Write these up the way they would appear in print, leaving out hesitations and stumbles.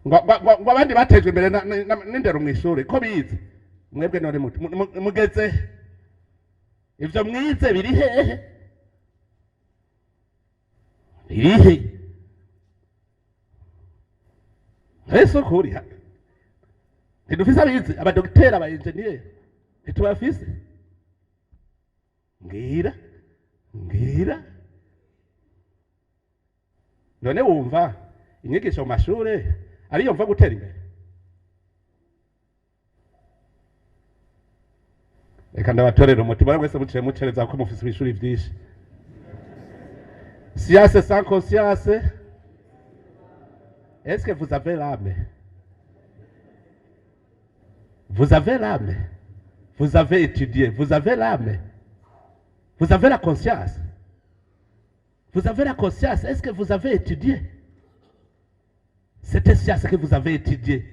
Ngo abandi batejwe imbere n'indero mw'ishure ko bize, mwebwe none mugeze ivyo mwize biri hehe? Birihe? Ese ukuri ntidufise abize, abadogiteri, aba enjeniyeri, ntitubafise? Mbwira, mbwira. None wumva inyigisho mu mashure ariyo mva gutera imbere? Reka ndabatorera umuti. Mwese muciye mucereza ko mufise ibishuri vyinshi. Science sans conscience, est-ce que vous avez l'âme? Vous avez l'âme? Vous avez étudié, vous avez l'âme? Vous avez la conscience? Vous avez la conscience? Est-ce que vous avez étudié cette science que vous avez étudiée?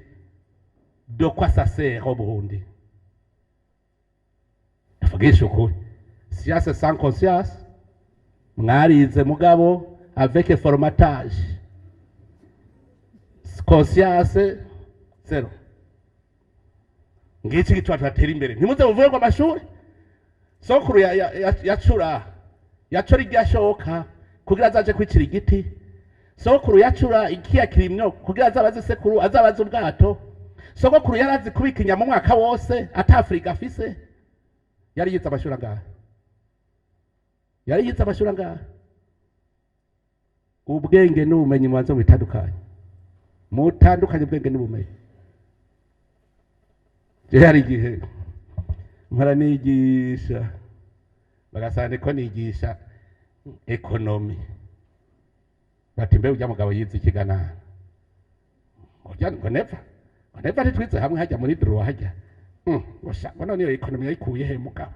De quoi ça sert au Burundi? Tuvugishe ukuri, science sans conscience, mwarize mugabo avec formatage, conscience zéro. Ngiki gituma turatera imbere. Ntimuze muvuge ngo amashuri. Sokuru yacura, yacura iryashoka kugira azaje kwicira igiti. Sokuru yacura ikiya kirimyo kugira azabaze sekuru, azabaze ubwato. Sogokuru yarazi kubika inyama umwaka wose ata frigo afise. Yari yize amashuri angahe? Yari yize amashuri angahe? Ubwenge n'ubumenyi mubanze mubitandukanye, mutandukanye ubwenge n'ubumenyi. Jewe hari igihe mpora nigisha, bagasanga ko nigisha économie, bati: "Mbe urya mugabo yize ikigana?" Ngo ngo neva, ngo neva ntitwize hamwe hajya muri droit hajya? Ngo sha, ngo none iyo économie yayikuye he mugabo?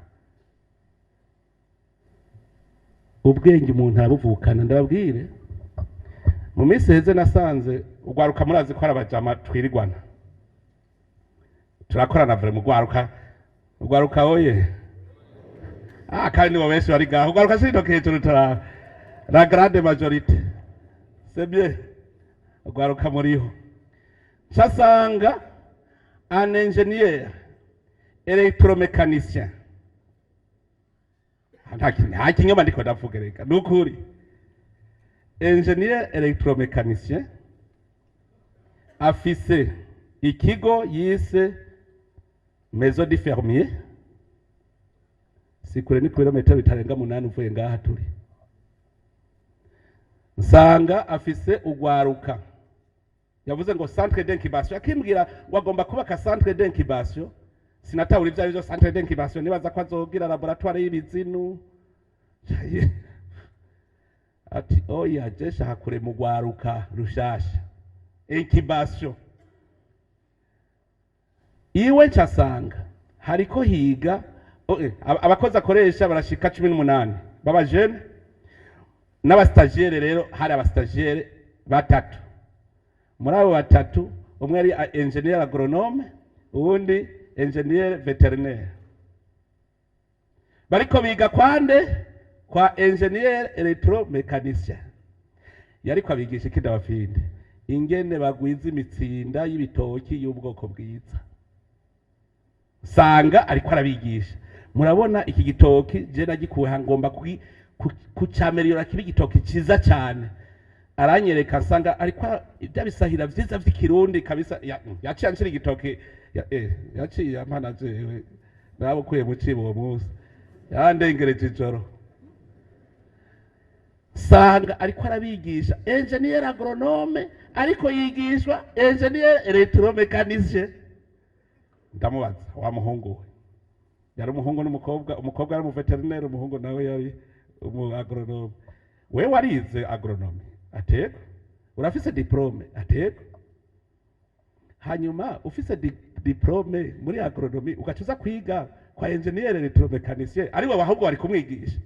Ubwenge umuntu arabuvukana. Ndababwire, mu minsi heze nasanze ugwaruka, murazi ko ari abajama twirigwana, turakorana vraiment. Ugwaruka, ugwaruka oye! Ah, kandi nibo benshi bari ngaho. Ugwaruka sintoke hejuru, tura la grande majorité, c'est bien. Ugwaruka muriho. Nsasanga un ingénieur électromécanicien, nta kinyoma ndiko ndavuga, reka nukuri, ingénieur électromécanicien afise ikigo yise Maison du Fermier, si kure, ni kilometero bitarenga 8 uvuye ngaha turi. Nsanga afise ugwaruka, yavuze ngo centre d'incubation, akimbwira ngo agomba kubaka centre d'incubation. Sinatahura ibyo arivyo centre d'incubation, nibaza ko azogira laboratoire y'ibizinu. Ati: "Oya, je shaka kurema ugwaruka rushasha, incubation." Iwe ncasanga hariko higa abakozi akoresha barashika 18 b'abajene n'abastagiaire. Rero hari abastagiaire batatu. Muri abo batatu, umwe ari ingénieur agronome, uwundi ingénieur vétérinaire. Bariko biga kwande? Kwa ingénieur électromécanicien. Yariko abigisha iki? Ndabafinde ingene bagwiza imitsinda y'ibitoki y'ubwoko bwiza. Sanga ariko arabigisha: "Murabona iki gitoki je nagikuwe aha, ngomba kucameliyora kiba igitoki ciza cyane." Aranyereka, nsanga ariko ibya bisahira vyiza vy'ikirundi kabisa. Yaciye anshira igitoki, yaciye ampana. Jewe nabukuye mu cibo uwo munsi, yandengereje ijoro. Sanga ariko arabigisha, ingénieur agronome ariko yigishwa ingénieur électromécanicien. Ndamubaza: "Wa muhungu we?" Yari umuhungu n'umukobwa. Umukobwa yari umuveterineri, umuhungu nawe yari umu agronome. "We warize agronome?" "Atego." "Urafise diplôme?" "Atego." "Hanyuma ufise diplôme muri agronomie, ugaca uza kwiga kwa ingénieur électromécanicien, ari we ahubwo wari kumwigisha?"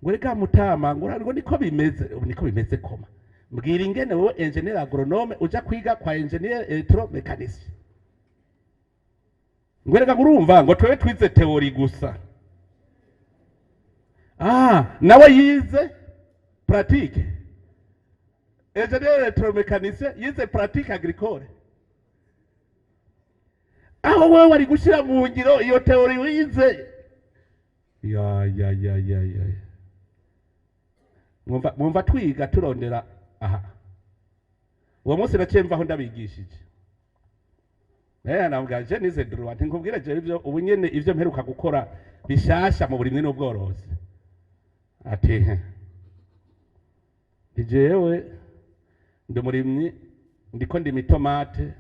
Ngo: "Reka mutama," ngo "niko bimeze." "Ubu niko bimeze koma? Mbwira ingene wowe ingénieur agronome uja kwiga kwa ingénieur électromécanicien." Ngo: "Reka," ngo "urumva," ngo "twebwe twize théorie gusa." Ah, nawe yize pratique. Ingénieur électromécanicien yize pratique agricole, aho wewe wari gushyira mu ngiro iyo théorie wize. Ya ya ya ya ya, mwumva twiga turondera aha. Uwo munsi naciye mvaho ndabigishije. Navuga je nize droit, ntinkubwire je ivyo ubu nyene, ivyo mperuka gukora bishasha mu burimyi n'ubworozi. Ati: "Nti jewe ndi umurimyi, ndiko ndima itomate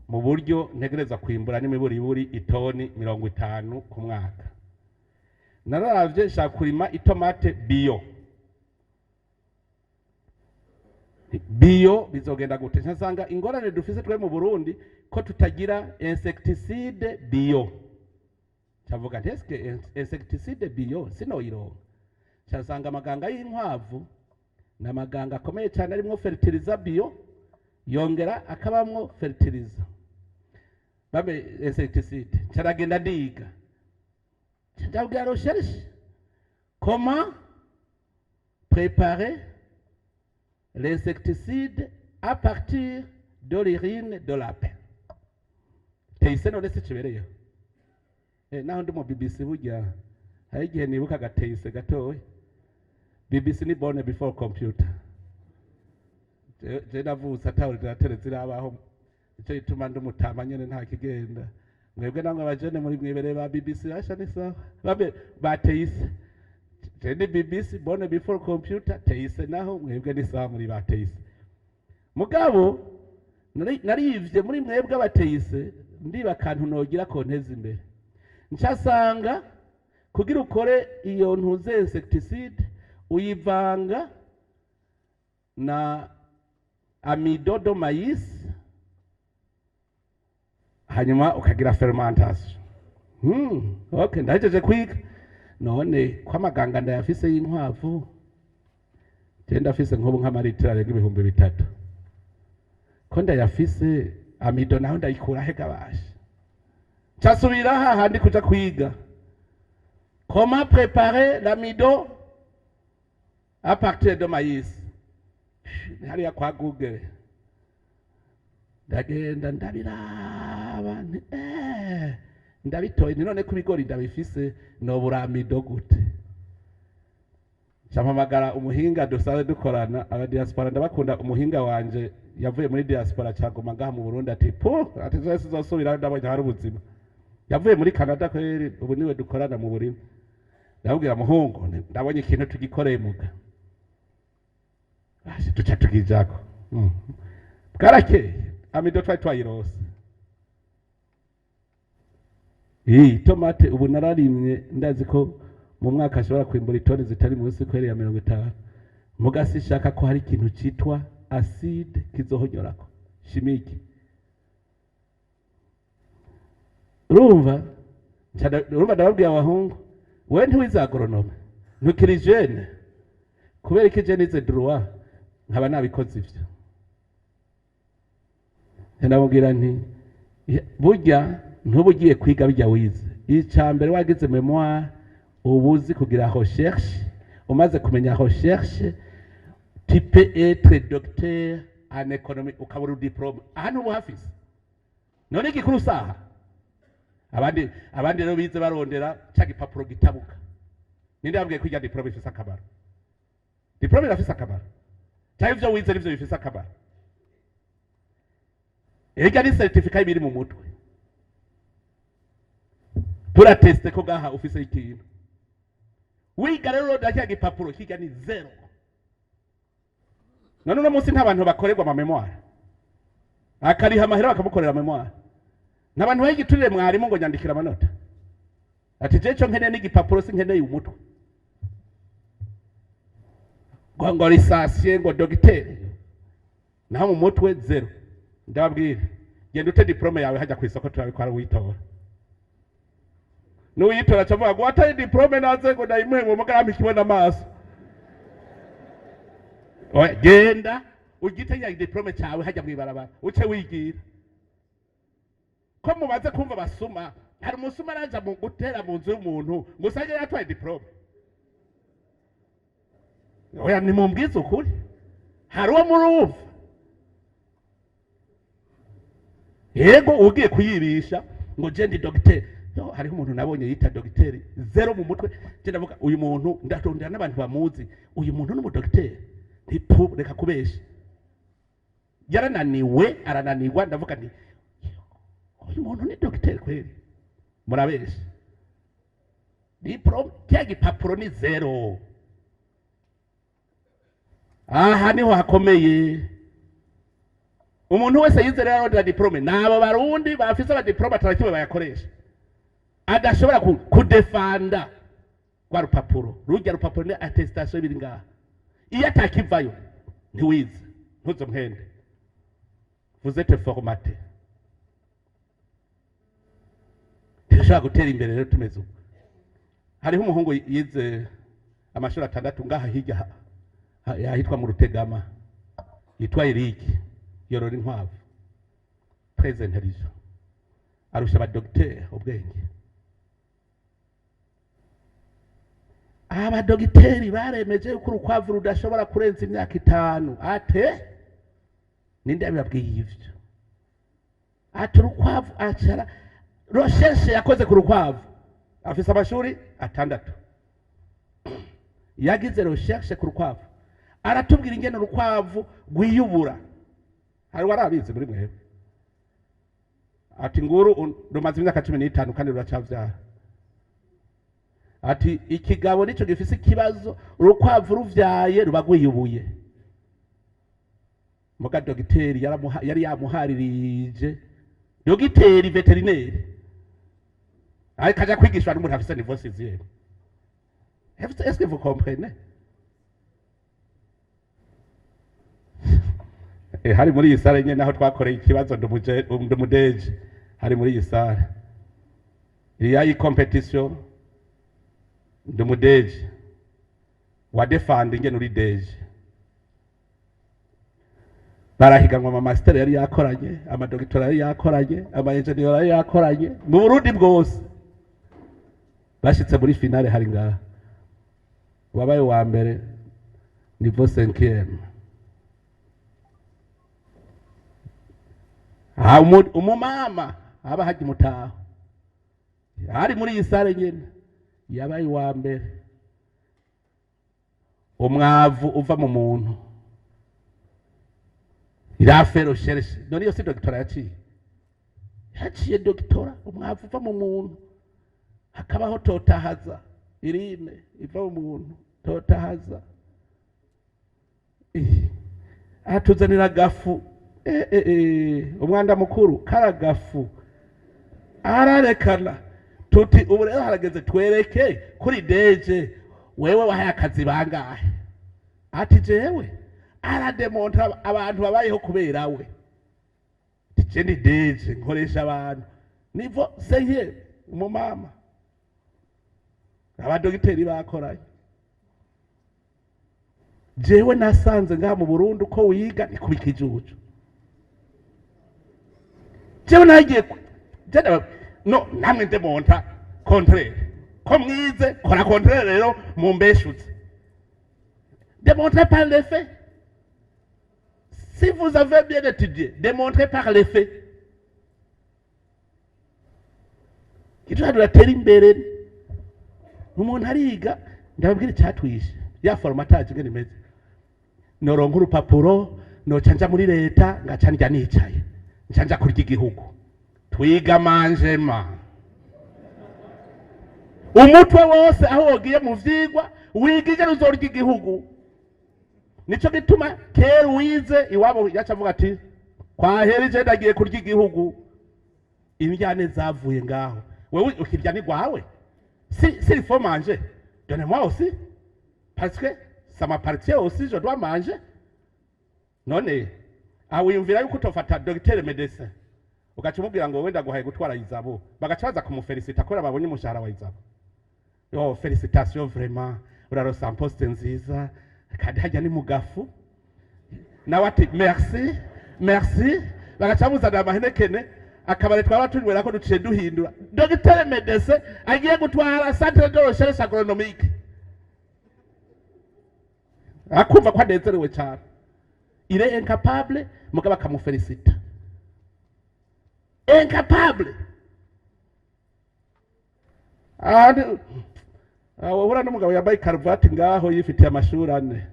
mu buryo ntegereza kwimbura n'imiburiburi itoni 50 ku mwaka. Nararavye nshaka kurima itomate bio. Bio bizogenda gute?" Nsanga ingorane dufise twe mu Burundi ko tutagira insecticide bio. Cavuga nti: "Eske insecticide bio sinoyironka?" Nsanga amaganga y'inkwavu ni amaganga akomeye cyane, arimwo fertilizer bio, yongera akabamwo fertilizer babe insecticide. Ncaragenda ndiga, ndabwira recherche comment préparer l'insecticide à partir de l'urine de lapin. Teyise none si kibereyeho. Naho ndi mu BBC, burya hari igihe nibuka agateyise gatoya. BBC ni born before computer. Je navutse ata ordinateur zirabaho, nico gituma ndi umutama nyene, nta kigenda. Mwebwe namwe abajene muri mwibereye ba BBC, basha ni sawa, babe bateyise. Je ni BBC, born before computer. Teyise naho mwebwe ni sawa, muri bateyise. Mugabo narivye muri mwebwe abateyise, ndiba akantu nogira konteza imbere. Ncasanga kugira ukore iyo ntuze insecticide, uyivanga na amidon de maïs, hanyuma ukagira fermentation. Okay, ndahejeje kwiga. None ko amaganga ndayafise y'inkwavu, je ndafise nk'ubu nk'amaritiro arenga 3000, ko ndayafise, amidon naho ndayikura he gabasha? Ncasubira hahandi kuja kwiga comment préparer l'amidon à partir de maïs, hariya kwa Google. Ndagenda ndabiraba, nti ndabitoye, nti none ko ibigori ndabifise, nobura amidon gute? Mpamagara umuhinga dusanzwe dukorana. Aba diaspora ndabakunda. Umuhinga wanje yavuye muri diaspora caguma ngaha mu Burundi, ati po, ati zose zosubira, ndabonye hari ubuzima. Yavuye muri Canada kweri, ubu niwe dukorana mu burima. Ndabwira: "Muhungu, ndabonye ikintu tugikoreye muga." Bashe tuca tukijako. Bwarakeye amidon twari twayirose. Iyi tomate ubu nararimye, ndazi ko mu mwaka ashobora kwimbura itoni zitari munsi kweri ya 50. Muga sishaka ko hari ikintu citwa acide kizohonyorako chimique. Urumva urumva, ndababwiye abahungu: wewe ntiwize agronome, ntukiri jeune. Kubera iki je nize droit nkaba nabikoze ivyo? Ndamubwira nti: "Burya ntuba ugiye kwiga bijya wize. Icya mbere, wagize mémoire, uba uzi kugira recherche. Umaze kumenya recherche, tu peux être docteur en économie, ukabura diplôme aha ntuba uhafise. None igikuru saha abandi rero bize barondera ca gipapuro gitabuka. Ninde yabwiye ko irya diplôme ifise akamaro? Diplôme irafise akamaro cyangwa ivyo wize nivyo bifise akamaro? Erega ni certificat biri mu mutwe pour attester ko gaha ufise ikintu wiga. Rero urondera kya gipapuro kiga ni zéro. None uno munsi nta bantu bakorerwa ama mémoire, akariha amahera bakamukorera mémoire? Nta bantu bayigiturire mwarimu ngo nyandikira amanota? Ati: "Je ico nkeneye n'igipapuro, sinkeneye umutwe." Ngo licencié, ngo docteur, naho mu mutwe zéro. Ndababwira: genda ute diplôme yawe hajya ku isoko, turabikora. Witora n'uwitora acavuga ngo wataye diplôme, naze ngo ndayimuhe ngo mugarampe ikibona amaso. Oya, genda ugite ya diplôme cyawe hajya mw'ibarabara, uce wigira ko mubaze kumva basuma. Hari umusuma araja mu gutera mu nzu y'umuntu ngo usange yatwaye diplôme? Oya, nimumbwize ukuri. Hari uwo murumva? Yego, ugiye kuyibisha ngo je ndi dogiteri. Yo, hariho umuntu nabonye yita dogiteri, zéro mu mutwe. Je ndavuga uyu muntu, ndatondera n'abantu bamuzi, uyu muntu ni umudogiteri? Ntipu, reka kubesha. Yarananiwe, arananirwa. Ndavuga nti uyu muntu ni dogiteri kweli? Murabesha. Diplôme, kya gipapuro ni zéro. Aha niho hakomeye. Umuntu wese yize rero arondera diplôme, nabo Barundi bafise amadiplôme atarakimwe bayakoresha, adashobora kudefanda rwa rupapuro. Rurya rupapuro ni attestation biri ngaha. Iyo atakivayo ntiwize, ntuze mpende, vous êtes formaté. Ntidushobora gutera imbere rero tumeze uko. Hariho umuhungu yize amashuri atandatu ngaha hirya ahitwa mu Rutegama, yitwa Eric, yorora inkwavu, très intelligent, arusha abadogiteri ubwenge. Abadogiteri baremeje yuko urukwavu rudashobora kurenza imyaka 5. Ate ninde yabibabwiye ivyo? Ati urukwavu, acara recherche yakoze ku rukwavu, afise amashuri atandatu, yagize recherche ku rukwavu, aratubwira ingene urukwavu rwiyubura. Hari warabizi muri mwebwe? Ati nguru rumaze imyaka 15 kandi ruracavyara. Ati ikigabo nico gifise ikibazo, urukwavu ruvyaye ruba rwiyubuye. Muga dogiteri yari yamuharirije, dogiteri vétérinaire, ariko aja kwigishwa n'umuntu afise niveau sixième. Est-ce que vous comprenez? Hari muri iyi salle nyene aho twakoreye ikibazo, ndumuDG, hari muri iyi salle iriya yi compétition, ndumuDG wa defend ingene uri DG. Barahiganwa, ama master yari yakoranye, amadoctorat yari yakoranye, ama engineer yari yakoranye mu Burundi bwose. Bashitse muri finale, hari ngaha, wabaye wa mbere niveau cinquième. Ah, umumama aba hajya umutaho, hari muri iyi salle nyene, yabaye uwa mbere. Umwavu uva mu muntu, irafe recherche. None iyo si doctorat? Yaciye doctorat. Umwavu uva mu muntu, hakabaho totahaza, irine iva mu muntu, totahaza. Eh, atuzanira agafu, umwanda mukuru karagafu ararekana. Tuti ubu rero harageze twereke kuri DG, wewe wahaye akazi bangahe? Ati jewe, arademontra abantu babayeho kubera we. Ati je ni DG, nkoresha abantu niveau cinquième. Umumama, abadogiteri bakoranye. Jewe nasanze ngaha mu Burundi uko wiga ni kubika ijuju. Jewe nagiye je no namwe ndemonta contraire ko mwize, kora contraire rero mumbeshutse. Démontrez par les faits. Si vous avez bien étudié, démontrez par les faits. Icyo turatera imbere, umuntu ariga. Ndababwira icyatwishe ya formatage ingene imeze. Noronka urupapuro, noca nja muri leta, ngaca ndya nicaye, nca nja kurya igihugu. Twiga manjema umutwe wose aho wogiye mu vyigwa, wiga ije uzorya igihugu. Nico gituma kera uwize iwabo yaca avuga ati kwahera ije ndagiye kurya igihugu. Indyane zavuye ngaho. Wewe ukirya ni gwawe. Si s'il faut manger, donnez-moi aussi, parce que ça m'appartient aussi, je dois manger. None aho wiyumvira yuko utofata docteur médecin ugaca umubwira ngo wenda guhaye gutwara ISABU, bagaca baza kumufelicita kubera babonye umushahara wa ISABU? Yo, félicitation vraiment, urarosa poste nziza kandi hajya ni mugafu. Nawe ati merci, merci. Bagaca bamuzanira amahenekene, akabari twaba tunywera ko duciye duhindura. Docteur médecin agiye gutwara centre de recherche agronomique, akumva ko anezerewe cyane. Il est incapable, mugabo akamufelicita. Incapable. Ahandi wabura n'umugabo yambaye karuvati ngaho yifitiye amashuri ane,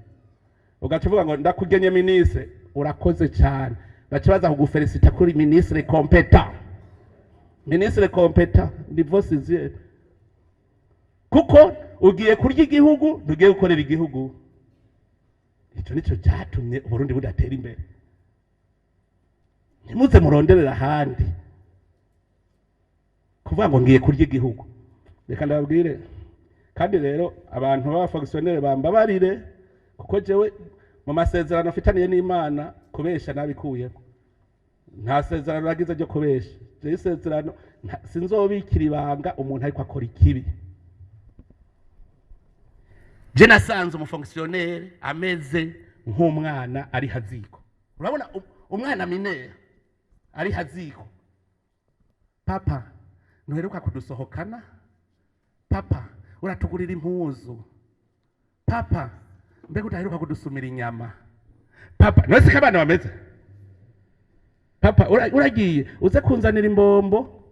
ugaca uvuga ngo ndakugenye ministre, urakoze cyane. Baca baza kugufelicita kuri ministre compétent. Ministre compétent niveau sixième, kuko ugiye kurya igihugu, ntugiye gukorera igihugu. Icyo nicyo cyatumye Uburundi budatera imbere. Ntimuze muronderera ahandi kuvuga ngo ngiye kurya igihugu. Reka ndababwire kandi rero, abantu b'abafonctionnaires bambabarire, kuko jewe mu masezerano mfitaniye n'Imana kubesha nabikuyemo. Nta sezerano nagize ryo kubesha. Jewe isezerano sinzobikira ibanga umuntu ariko akora ikibi. Je nasanze umufonctionnaire ameze nk'umwana ari haziko. Urabona umwana mineur ari haziko: "Papa, ntuheruka kudusohokana. Papa, uratugurira impuzu. Papa, mbega udaheruka kudusumira inyama. Papa." None siko abana bameze? "Papa, uragiye uze kunzanira imbombo."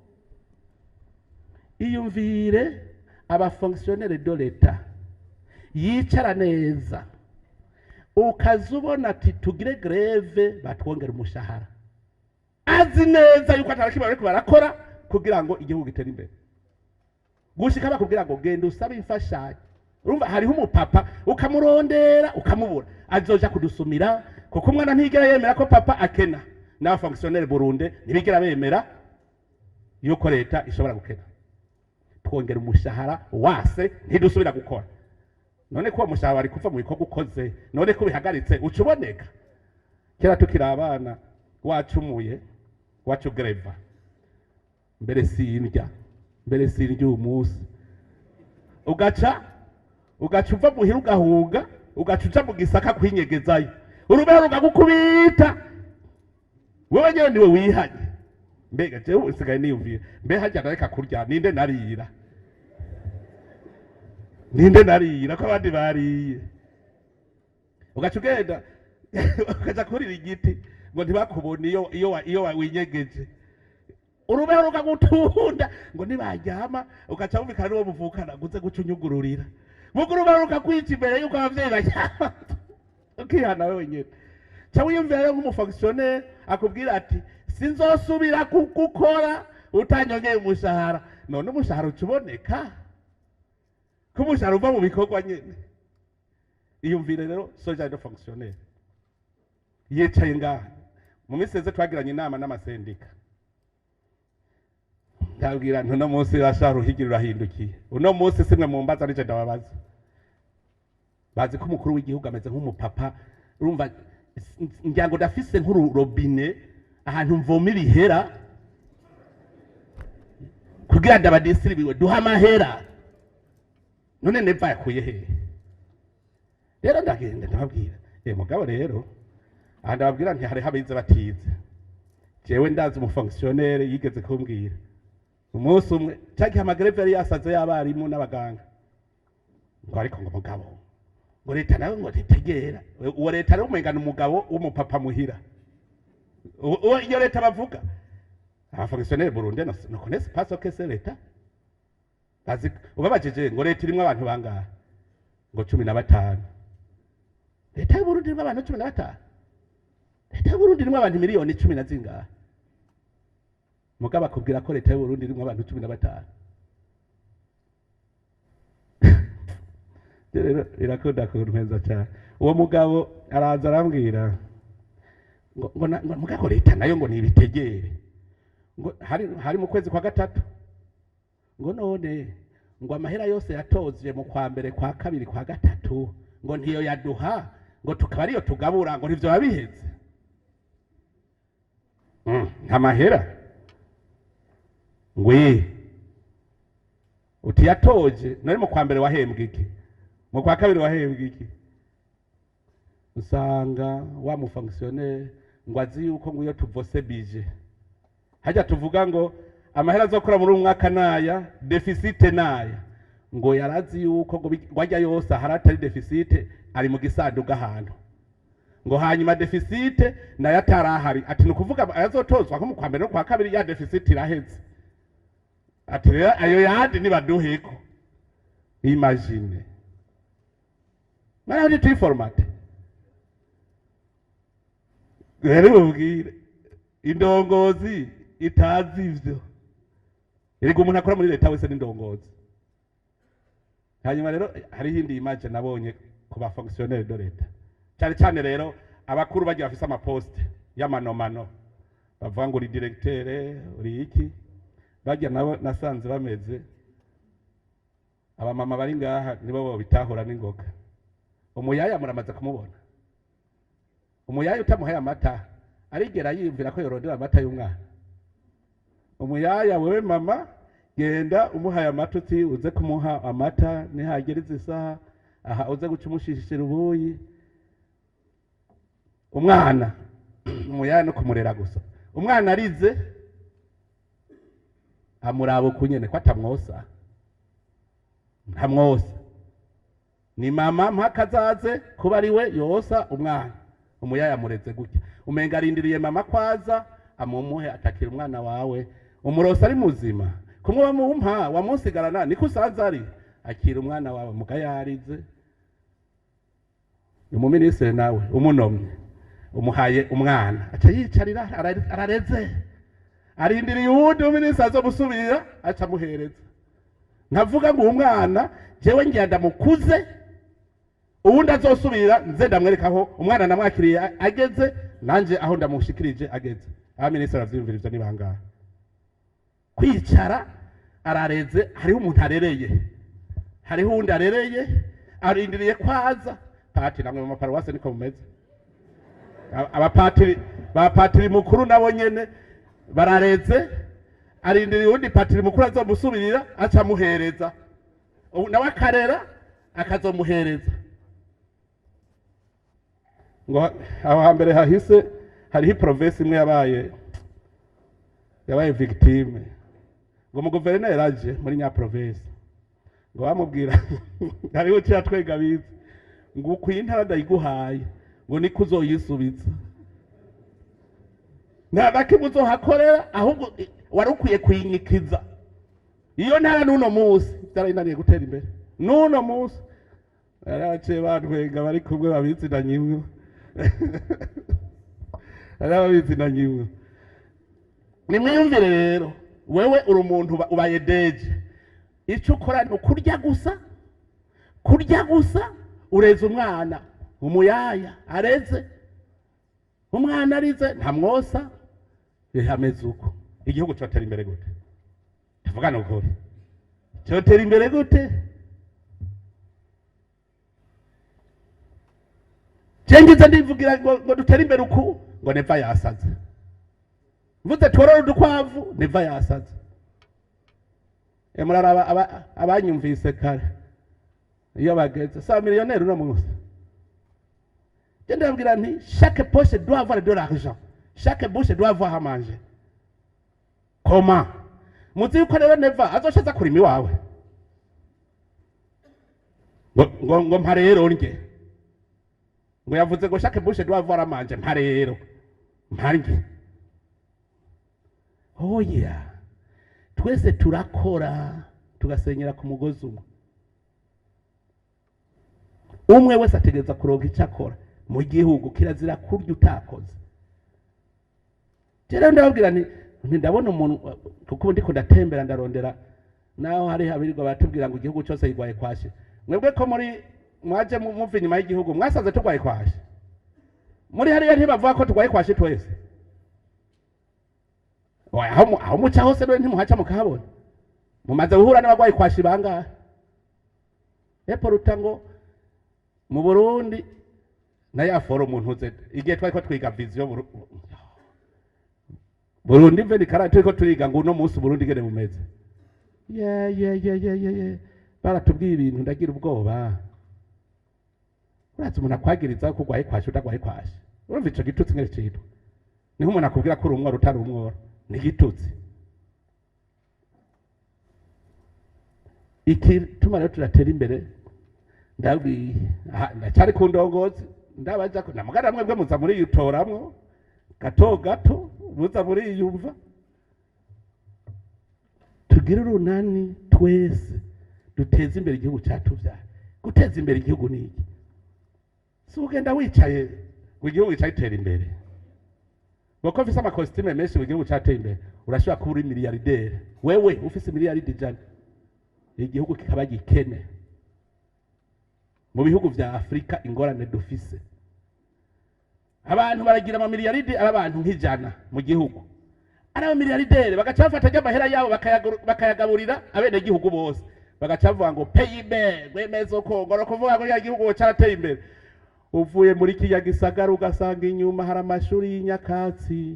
Iyumvire abafonctionnaires de l'État yicara neza, ukaza ubona ati tugire grève batwongera umushahara, azi neza yuko atari kimwe bariko barakora kugira ngo igihugu gitere imbere, gushika bakubwira ngo genda usabe imfashanyo. Urumva hariho umupapa ukamurondera ukamubura, azoja kudusumira, kuko umwana ntigera yemera ko papa akena. N'abafonctionnaires burundais ntibigera bemera yuko leta ishobora gukena. Twongera umushahara wase, ntidusubira gukora. None ko uwo mushahara wari kuva mu bikorwa ukoze, none ko bihagaritse, uca uboneka? Kera tukiri abana, wacumuye wacu greva, mbere sindya, mbere sindya uyu munsi, ugaca uva muhira, ugahunga, ugaca uja mu gisaka kwinyegezayo, urubeho rukagukubita, wewe nyene niwe wihanye. Mbega jewe usigaye niyumvira, mbe harya nareka kurya, ninde narira? Ninde narira ko abandi bariye? Ugaca ugenda ukaja kurira igiti ngo ntibakubone iyo winyegeje, urubeho rukagutunda, ngo nibaryama ugaca wumvikana n'uwo muvukana ngo uze guca unyugururira, muga urubeho rukakwica imbere yuko abavyeyi baryama, ukihana wewe nyene. Ca wiyumvira rero nk'umufonctionnaire akubwira ati sinzosubira gukora utanyongeye umushahara. None umushahara uca uboneka ko umushahara uva mu bikorwa nyene? Iyumvire rero ce genre de fonctionnaire yicaye ngaha. Mu minsi iheze twagiranye inama n'amasendika, ndabwira nti uno munsi rasha ruhigi rurahindukiye. Uno munsi simwe mumbaza, nije ndababaza. Bazi ko umukuru w'igihugu ameze nk'umupapa. Urumva ngira ngo ndafise nk'ururobine ahantu mvoma ibihera kugira ndabadisiribiwe duha amahera. None neva yakuye hehe? Rero ndagenda ndababwira, mugabo rero aha ndababwira nti hariho abize batize. Jewe ndazi umufonctionnaire yigeze kumbwira umunsi umwe, cagihe amagrèves yari yasaze y'abarimu n'abaganga, ngo ariko ngo mugabo ngo leta nawe ngo ntitegera. Uwo leta rero umenga ni umugabo w'umupapa muhira. Uwo iyo leta bavuga, abafonctionnaires burundais ne connaissent pas ce que c'est l'État. Bazi ubabajije ngo leta irimwo abantu bangahe, ngo 15. Leta y'Uburundi irimwo abantu 15? Leta y'Uburundi irimwo abantu miliyoni cumi na zingahe, mugabo akubwira ko leta y'Uburundi irimwo abantu 15. Rero irakunda kuntwenza cyane. Uwo mugabo araza arambwira ngo mugabo leta nayo ngo nibitegere, ngo hari mu kwezi kwa gatatu, ngo none ngo amahera yose yatozwe mu kwa mbere, kwa kabiri, kwa gatatu, ngo ntiyo yaduha, ngo tukaba ariyo tugabura, ngo ntivyo biheze. Nta mahera ngwi uti yatoje. None mu kwa mbere wahembwa iki? Mu kwa kabiri wahembwa iki? Usanga wa mufonctionnaire ngo azi yuko ngo iyo tuvote budget, hajya tuvuga ngo amahera azokora muri uyu mwaka naya, déficit naya, ngo yarazi yuko ngo ajya yose ahari atari déficit ari mu gisanduku ahantu. Ngo hanyuma déficit nayo atarahari, ati ni ukuvuga ayazotozwa nko mu kwa mbere no kwa kabiri, ya déficit iraheze. Ati rero ayo yandi nibaduheko. Imagine, maraho tuyiformate rero, mubwire indongozi itazi ivyo. Erega umuntu akora muri leta wese n'indongozi. Hanyuma rero hariho indi image nabonye ku ba fonctionnaire de leta, cyane cyane rero abakuru bagiye bafise ama postes y'amanomano, bavuga ngo uri directeur, uri iki, bajya nabo nasanze bameze. Abamama bari ngaha nibo bobitahura n'ingoga. Umuyaya muramaze kumubona. Umuyaya utamuhaye amata arigera yiyumvira ko yorondera amata y'umwana. Umuyaya, wewe mama, genda umuhaye amata, uti uze kumuha amata nihagera izi saha aha, uze guca umushishira ubuyi. Umwana umuyaya no kumurera gusa, umwana arize amuraba ukunyene ko atamwosa, ntamwosa, ni mama mpaka azaze kuba ari we yosa umwana. Umuyaya amureze gutya, umenga arindiriye mama kwaza amumuhe. Atakira umwana wawe, umurosa ari muzima, kumwe wamumpa wamusigarana niko usanze ari. Akira umwana wawe, muga yarize. Umuminisitiri nawe umunomye, umuhaye umwana, aca yicarira, arareze, arindiriye uwundi muminisitiri azomusubira, aca amuhereza. Ntavuga ngo uwo mwana jewe ngira ndamukuze, uwundi azosubira nze ndamwereka aho umwana namwakiriye ageze, nanje aho ndamushikirije ageze. Abaminisitiri baravyiyumvira ivyo ni bangahe? Kwicara arareze, hariho umuntu arereye, hariho uwundi arereye, arindiriye kwaza. Pati namwe mu maparuwase niko mumeze. Abapatiri, ba patiri mukuru nabo nyene barareze, arindiriye uwundi patiri mukuru azomusubirira, aca amuhereza. Ubu nawe akarera, akazomuhereza. Ngo aho hambere hahise hariho i province imwe yabaye victime. Ngo mu guverineri aje muri nya province, ngo bamubwira, hariho uciye atwenga bize, ngo ukwiye intara ndayiguhaye, ngo niko uzoyisubiza, nta na kimwe uzohakorera, ahubwo wari ukwiye kuyinyikiza iyo ntara. N'uno munsi byarayinaniye gutera imbere, n'uno munsi. Yaraciye bantwenga bari kumwe babizinanye imwe, ari ababizinanye imwe. Nimwiyumvire rero, wewe uri umuntu ubaye DG, icyo ukora ni ukurya gusa, kurya gusa. Ureze umwana, umuyaya areze, umwana arize, ntamwosa, ameze uko. Igihugu cyotera imbere gute? Tuvugane ukuri, cyotera imbere gute? Je ngize ndivugira ngo dutere imbere uku, ngo Neva yasaze. Mvuze tworore udukwavu, Neva yasaze. Muraraba abanyumvise kare iyo bageze sa millionnaire uno munsi. Je ndababwira nti chaque poche doit avoir de l'argent, chaque bouche doit avoir à manger. Comment muzi yuko rero Neva azoca aza kurima iwawe ngo mpa rero ndye? Ngo yavuze ngo chaque bouche doit avoir à manger, mpa rero mpa ndye. Oya, twese turakora, tugasenyera ku mugozi umwe. Umwe wese ategereza kuronka icyo akora mu gihugu. Kirazira kurya utakoze. Rero ndababwira nti ndabona umuntu, kuko ndiko ndatembera, ndarondera naho hari abirirwa baratubwira ngo igihugu cyose yigwaye kwashi. Mwebwe ko muri mwaje muva inyuma y'igihugu, mwasanze turwaye kwashi? Muri hariya ntibavuga ko turwaye kwashi twese? Oya, aho muca hose rero ntimuhaca mukahabona. Mumaze guhura n'abagwayi kwashi bangahe? Epo ruta ngo mu Burundi na ya forum ntuze igihe twari ko twiga vision Burundi 2040, turiko turiga ngo uno munsi Burundi ngene bumeze. Ye ye ye ye ye ye, baratubwiye ibintu ndagira ubwoba. Urazi umuntu akwagiriza ko urwaye kwashi, utagwaye kwashi? Urumva ico gitutsi ngene citwa? Niho umuntu akubwira ko uri umworo, utari umworo, ni igitutsi. Igituma rero turatera imbere, ndabwiye aha, ndacyari ku ndongozi. Ndabaja ko namugana mwebwe muza muri yitoramwo gato gato, muza muri yumva. Tugire urunani twese, duteze imbere igihugu cyatubyara. Guteza imbere igihugu ni iki? Si ugenda wicaye ngo igihugu cyatera imbere ngo ko mfise amakositime menshi ngo igihugu cyateye imbere. Urashobora kuba uri milliardaire, wewe ufise miliyaridi 100, igihugu kikaba gikene. Mu bihugu vya Afurika, ingorane dufise, abantu baragira amamiliyaridi ari abantu nk'ijana mu gihugu, ari abamiliyardere, bagaca bafata ry'amahera yabo bakayagaburira abenegihugu bose, bagaca bavuga ngo PIB rwemezo ko ngo no kuvuga ngo ya gihugu carateye imbere. Uvuye muri kirya gisagara ugasanga inyuma hari amashuri y'inyakatsi,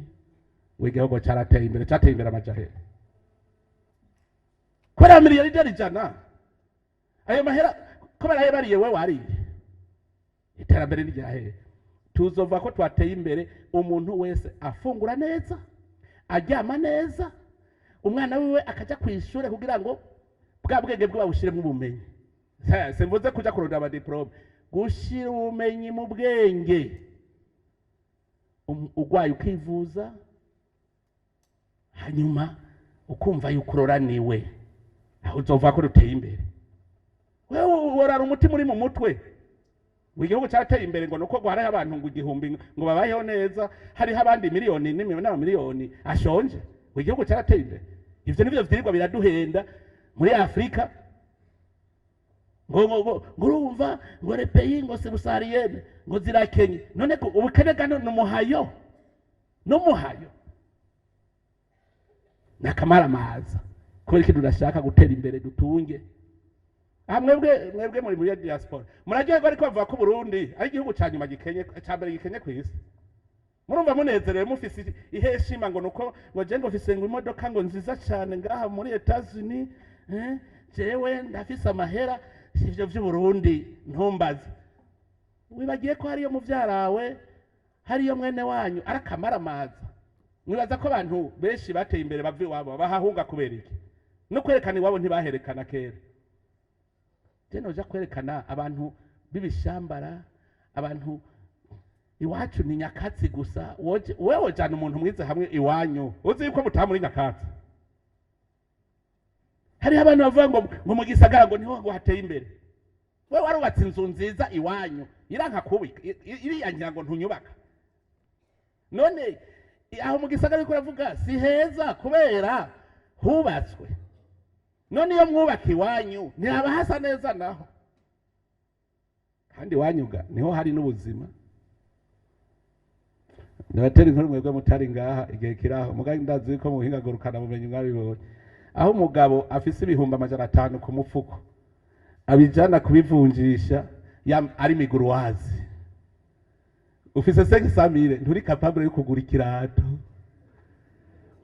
ngo igihugu carateye imbere. Cateye imbere amajahere kubera miliyaridi 100? Ayo mahera ko barayabariye, we wariye? Iterambere ni ryahehe? Tuzova ko twateye imbere umuntu wese afungura neza, aryama neza, umwana wiwe akaja ku ishure kugira ngo bwa bwenge bwe babushiremo ubumenyi. Simvuze kuja kurondera amadiplôme, gushira ubumenyi mu bwenge. Urwaye ukivuza, hanyuma ukumva yuko uroraniwe. Aho uzova ko ruteye imbere. Wewe worara umutima uri mu mutwe ngo igihugu cyateye imbere, ngo nuko ngo hariho abantu ngo 1000 ngo babayeho neza, hariho abandi miliyoni n'amamiliyoni ashonje, ngo igihugu cyarateye imbere. Ivyo nivyo vyirwa biraduhenda muri Afurika, ngo urumva ngo les pays ngo subsahariennes ngo zirakenye. None ko ubukene gano ni umuhayo, n'umuhayo nakamaramaza. Kubera iki tudashaka gutera imbere dutunge? Aha mwebwe muri diaspora muraryoherwa, ariko bavuga ko Burundi ari igihugu ca nyuma gikenye, ca mbere gikenye ku isi. Murumva munezerewe, mufise iheshima, ngo nuko ngo je ngo mfise ngo imodoka ngo nziza cane ngaha muri Etats-Unis, jewe ndafise amahera, ivyo vy'Uburundi ntumbaze. Wibagiye ko hariyo muvyarawe, hariyo mwene wanyu arakamaramaza. Mwibaza ko abantu benshi bateye imbere bava iwabo bahahunga kubera iki? No kwerekana iwabo ntibaherekana kera. Je noja kwerekana abantu b'ibishambara, abantu iwacu ni nyakatsi gusa. Woje wewe wojana umuntu mwize hamwe iwanyu, uzi yuko mutaha muri nyakatsi. Hariho abantu bavuga ngo mu gisagara ngo niho ngo hateye imbere. Wewe warubatse inzu nziza iwanyu, iranka kubika iriya ngira ngo ntunyubaka. None aho mu gisagara uriko uravuga si heza kubera hubatswe? None iyo mwubaka iwanyu ntihaba hasa neza naho? Kandi iwanyu ga niho hari n'ubuzima. Ndabatera inkuru mwebwe mutari ngaha igihe kiraho, mugabo ndazi yuko mu buhinga ngurukana bumenyi mwabibonye, aho umugabo afise 500,000 ku mufuko abijana kubivunjisha ari miguruwazi. Ufise 500 000, nturi capable yo kugura ikirato,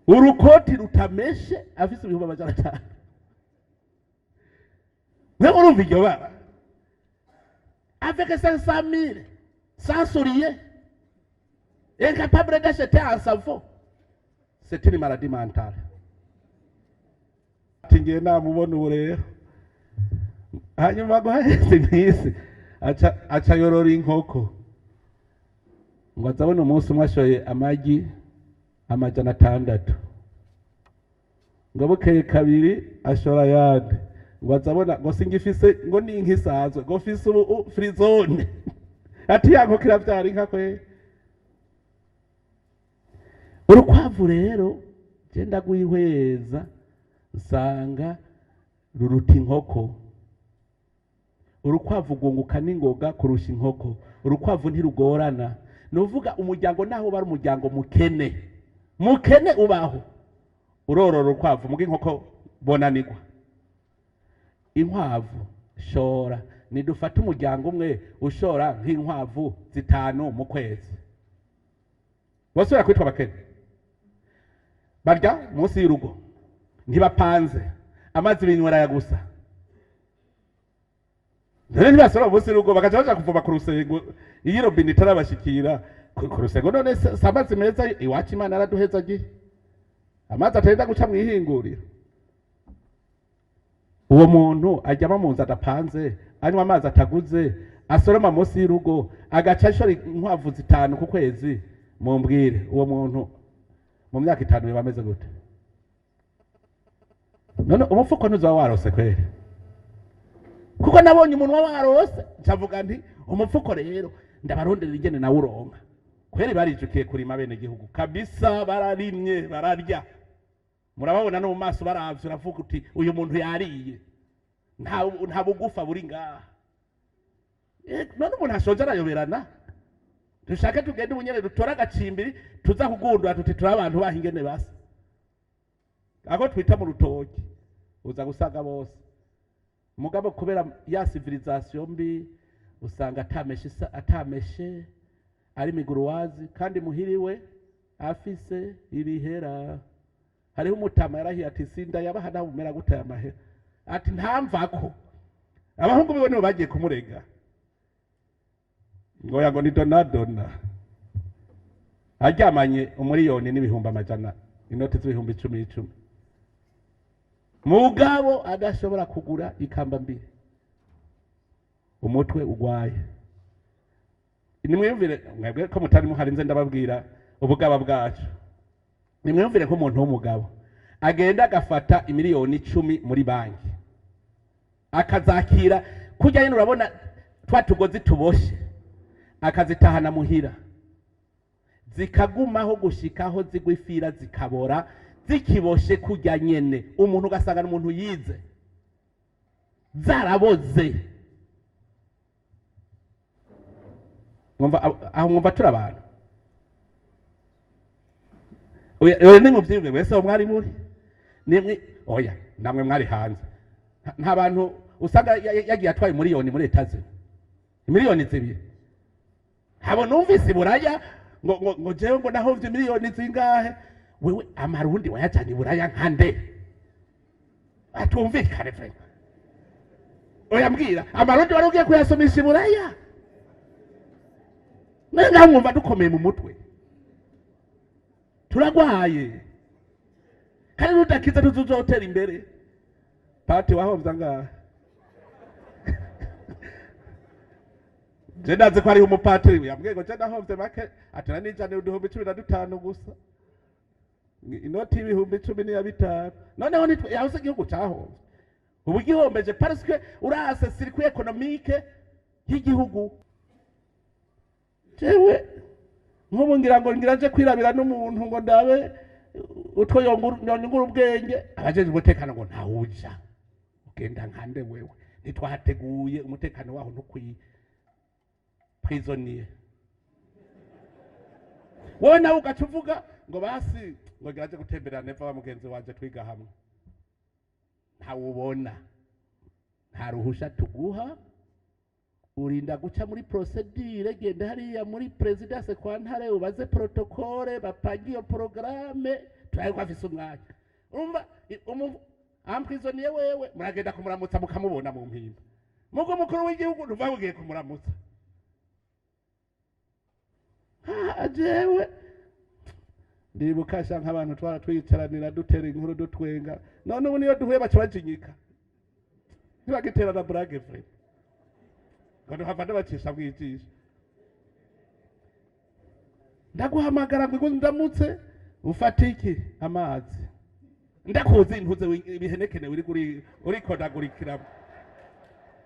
urukoti rutameshe, afise 500,000. Mwe urumva iryo bara? Avec 500 000, sans souliers, incapable d'acheter un savon, c'est une maladie mentale. Ati ngiye namubona ubu rero. Hanyuma guhaheze iminsi aca yorora inkoko, ngo azabone umunsi umwe ashoye amagi 600, ngo bukeye kabiri ashora ayandi, ngo azabona ngo singifise ngo ni inka isanzwe, ngo mfise ubu frisonne. Ati ya nkoko iravyara inka kwe. Urukwavu rero je ndagwihweza nsanga ruruta inkoko. Urukwavu rwunguka n'ingoga kurusha inkoko. Urukwavu ntirugorana. Ni uvuga umuryango, naho uba ari umuryango mukene mukene ubaho, urorora urukwavu. Muga inkoko bonanirwa. Inkwavu shora, nidufate umuryango umwe ushora nk'inkwavu zitanu mu kwezi, bosubira kwitwa abakene? Barya munsi y'urugo, ntibapanze, amazi binywera gusa. None ntibasora munsi y'urugo, bagaca baja kuvoma ku rusengo iyo robine itarabashikira ku rusengo? None si amazi meza iwacu? Imana yaraduheza agiye amazi atagenda guca mw'ihinguriro. Uwo muntu aryama mu nzu adapanze, anywa amazi ataguze, Asoroma munsi y'urugo, agaca ashora inkwavu 5 ku kwezi. Mumbwire, uwo muntu mu myaka 5 yoba ameze gute? None umufuko ntuzoba warose kweri? Kuko nabonye umunwa warose, ncavuga nti umufuko rero ndabaronderera ingene nawe uronka. Kweri barijukiye kurima bene gihugu kabisa, bararimye, bararya. Murababona no mu maso baravye, uravuga uti uyu muntu yariye, nta bugufa buri ngaha. None umuntu ashonje arayoberana. Dushake tugende ubunyene dutore agacimbiri tuza kugundura tuti turi abantu baha ingene basa, aho twita mu rutoki, uza gusaga bose. Mugabo kubera ya civilisation mbi, usanga atameshe atameshe ari miguruwazi, kandi muhiriwe afise ibihera. Hariho umutama yarahiye ati sinda yabaha nawe umera gute aya mahera, ati ntamvako. Abahungu biwe nibo bagiye kumurega ngo yago ni donadona aryamanye 1,100,000, inoti z'ibihumbi icumi icumi, mugabo adashobora kugura ikamba mbiri, umutwe ugwaye. Nimwiyumvire mwebwe ko mutari muhari, nze ndababwira ubugaba bwacu. Nimwiyumvire ko umuntu w'umugabo agenda agafata 10 miliyoni muri banki, akazakira kurya nyine, urabona twa tugozi tuboshe, akazitahana muhira, zikagumaho gushikaho zigwa ifira, zikabora zikiboshe kurya nyene. Umuntu ugasanga ni umuntu yize, zaraboze. Mwumva aho? Mwumva turi abantu? Oya, oya, nimuvyiyumve mwese aho mwari muri nimwe. Oya, namwe mwari hanze. Nta bantu usanga yagiye atwaye 1 miliyoni muri etaze, 2 miliyoni. Habo numvise iburaya ngo jewe ngo nahovye miliyoni zingahe. Wewe amarundi wayajanye iburaya nkande? Atumvikane vraiment. Oya, mbwira, amarundi wari ugiye kuyasomisha iburaya? Nenga mwumva dukomeye mu mutwe? Turagwaye kandi rudakiza ntituzotera imbere. Pati wahomvye angahe? Je ndazi ko hariho umupatiri yambwiye ngo je ndahomvye make, ati nari nijaniye 15,000 gusa, inoti y'10,000 n'iya bitanu. Noneho nitwe yahoze igihugu cahomvye, ubu gihombeje parce que urase circuit économique y'igihugu. Jewe nk'ubu ngira ngo ngira nje kwirabira n'umuntu ngo ndabe utwo yonyungura ubwenge, abajejwe umutekano ngo ntawuja. Ugenda nkande wewe? Ntitwahateguye, umutekano waho ntukwiye. Prisonnier wowe nawe ugaca uvuga ngo basi ngo ngira nje gutembera neva wa mugenzi wanje twiga hamwe. Ntawubona, nta ruhusha tuguha, urinda guca muri procédure. Genda hariya muri présidence kwa Ntare, ubaze protocole, bapange iyo programme, turabe ko afise umwanya. Urumva emprisonnier wewe muragenda kumuramutsa mukamubona mu mpimba, mugo mukuru w'igihugu ntuva ugiye kumuramutsa. Ah, jewe ndibuka sha nk'abantu twara twicaranira, dutera inkuru, dutwenga. None ubu niyo duhuye baca bajinyika, ntibagiterana blague vraiment, ngo duhava ndabacisha mwijisho. Ndaguhamagara ngo ndamutse, ufate iki? Amazi. Ndakuzi ntuze ibihenekene uri kuri urikodagurikiramo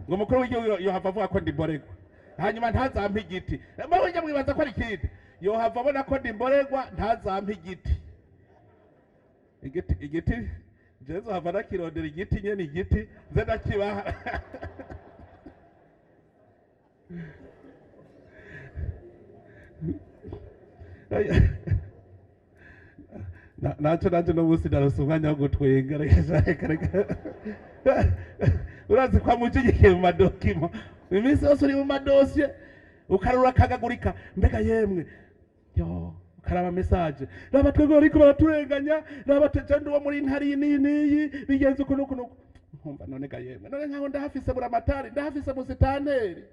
ngo umukuru w'igihugu yohava avuga ko ndi mboregwa, hanyuma ntazampe igiti. Mwe njya mwibaza ko ari ikindi, yohava abona ko ndi mboregwa, ntazampe igiti. Igiti, igiti jewe nzohava nakirondera, igiti nyene, igiti nze ndakibaha. Naco nanje no munsi narose umwanya wo gutwenga. Reka reka reka, urazi kwa mujigikiye mu ma documents iminsi yose, uri mu madosiye, ukarura akagagurika. Mbega yemwe yo, ukaraba message, raba twebwe bariko baraturenganya, raba tejandi uwo muri ntari iyi n'iyi n'iyi, bigenze uku n'uku n'uku. Nkumva none ga yemwe, none nkaho ndahafise buramatari, ndahafise musitanteri.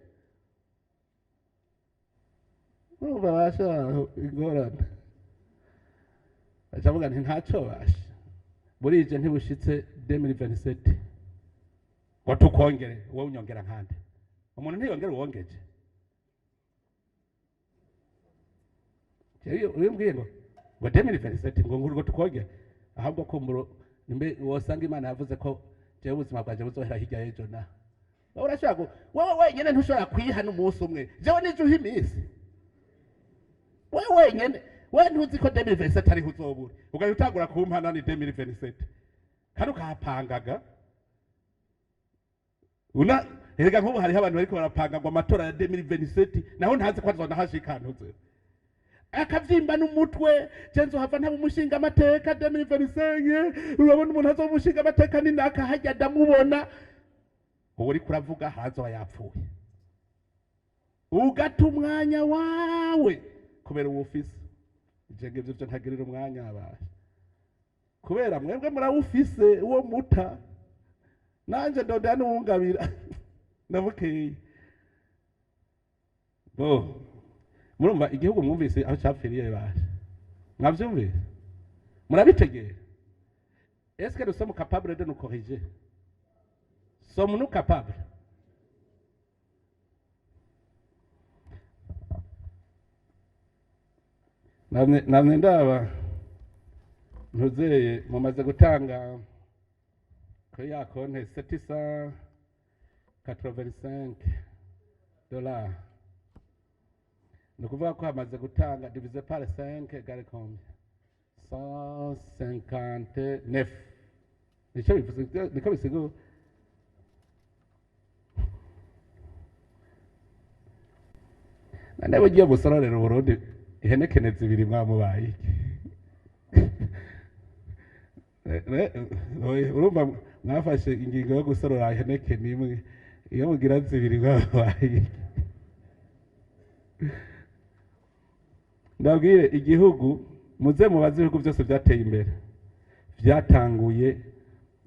Urumva basha ingorane, aca nti ntacyo basha burije ntibushitse 2027 ngo tukongere. Wowe unyongera nkande? Umuntu ntiyongera uwongeje. Jewe iyo umbwiye ngo 2027, ngo tukongere, ahubwo kumburo nimbe wosanga Imana yavuze ko jewe ubuzima bwanje buzohera hirya y'ejo. Na wowe urashobora wowe wenyene ntushobora kwiha n'umunsi umwe. Jewe nije uha iminsi? Wewe wenyene, we ntuzi ko 2027 ariho uzobura, ugahita utangura kumpana ni 2027, kandi ukahapangaga una. Erega nk'ubu hariho abantu bariko barapanga ngo amatora ya 2027, naho ntazi ko azonahashika. Ntuze akavyimba n'umutwe, je nzohava ntaba umushinga amateka 2025. Urabona umuntu azoba umushinga amateka ni naka, hajya ndamubona. Ubu uriko uravuga hazoba yapfuye, ugata umwanya wawe kubera uwo ufise. Ivyo ngivyo vyo ntagirira umwanya abasha, kubera mwebwe murawufise uwo muta, nanje ndondera n'uwungabira ndabukeye. Bo murumva igihugu mwumvise aho capfiriye basha? Mwavyumvise? Murabitegera? Est-ce que nous sommes capables de nous corriger? Sommes-nous capables? Namye ndaba ntuzeye mumaze gutanga kuri ya konte 785 dollars. Ni ukuvuga ko hamaze gutanga, divisé par 5 égale combien? 159. Nicyo bivuze, niko bisigura. Nane ugiye musororera Uburundi ihenekene zibiri, mwamubaye iki? Urumva mwafashe ingingo yo gusorora ihenekene imwe, iyo mugira zibiri mwamubaye iki? Ndabwire igihugu, muze mubaze ibihugu byose byateye imbere byatanguye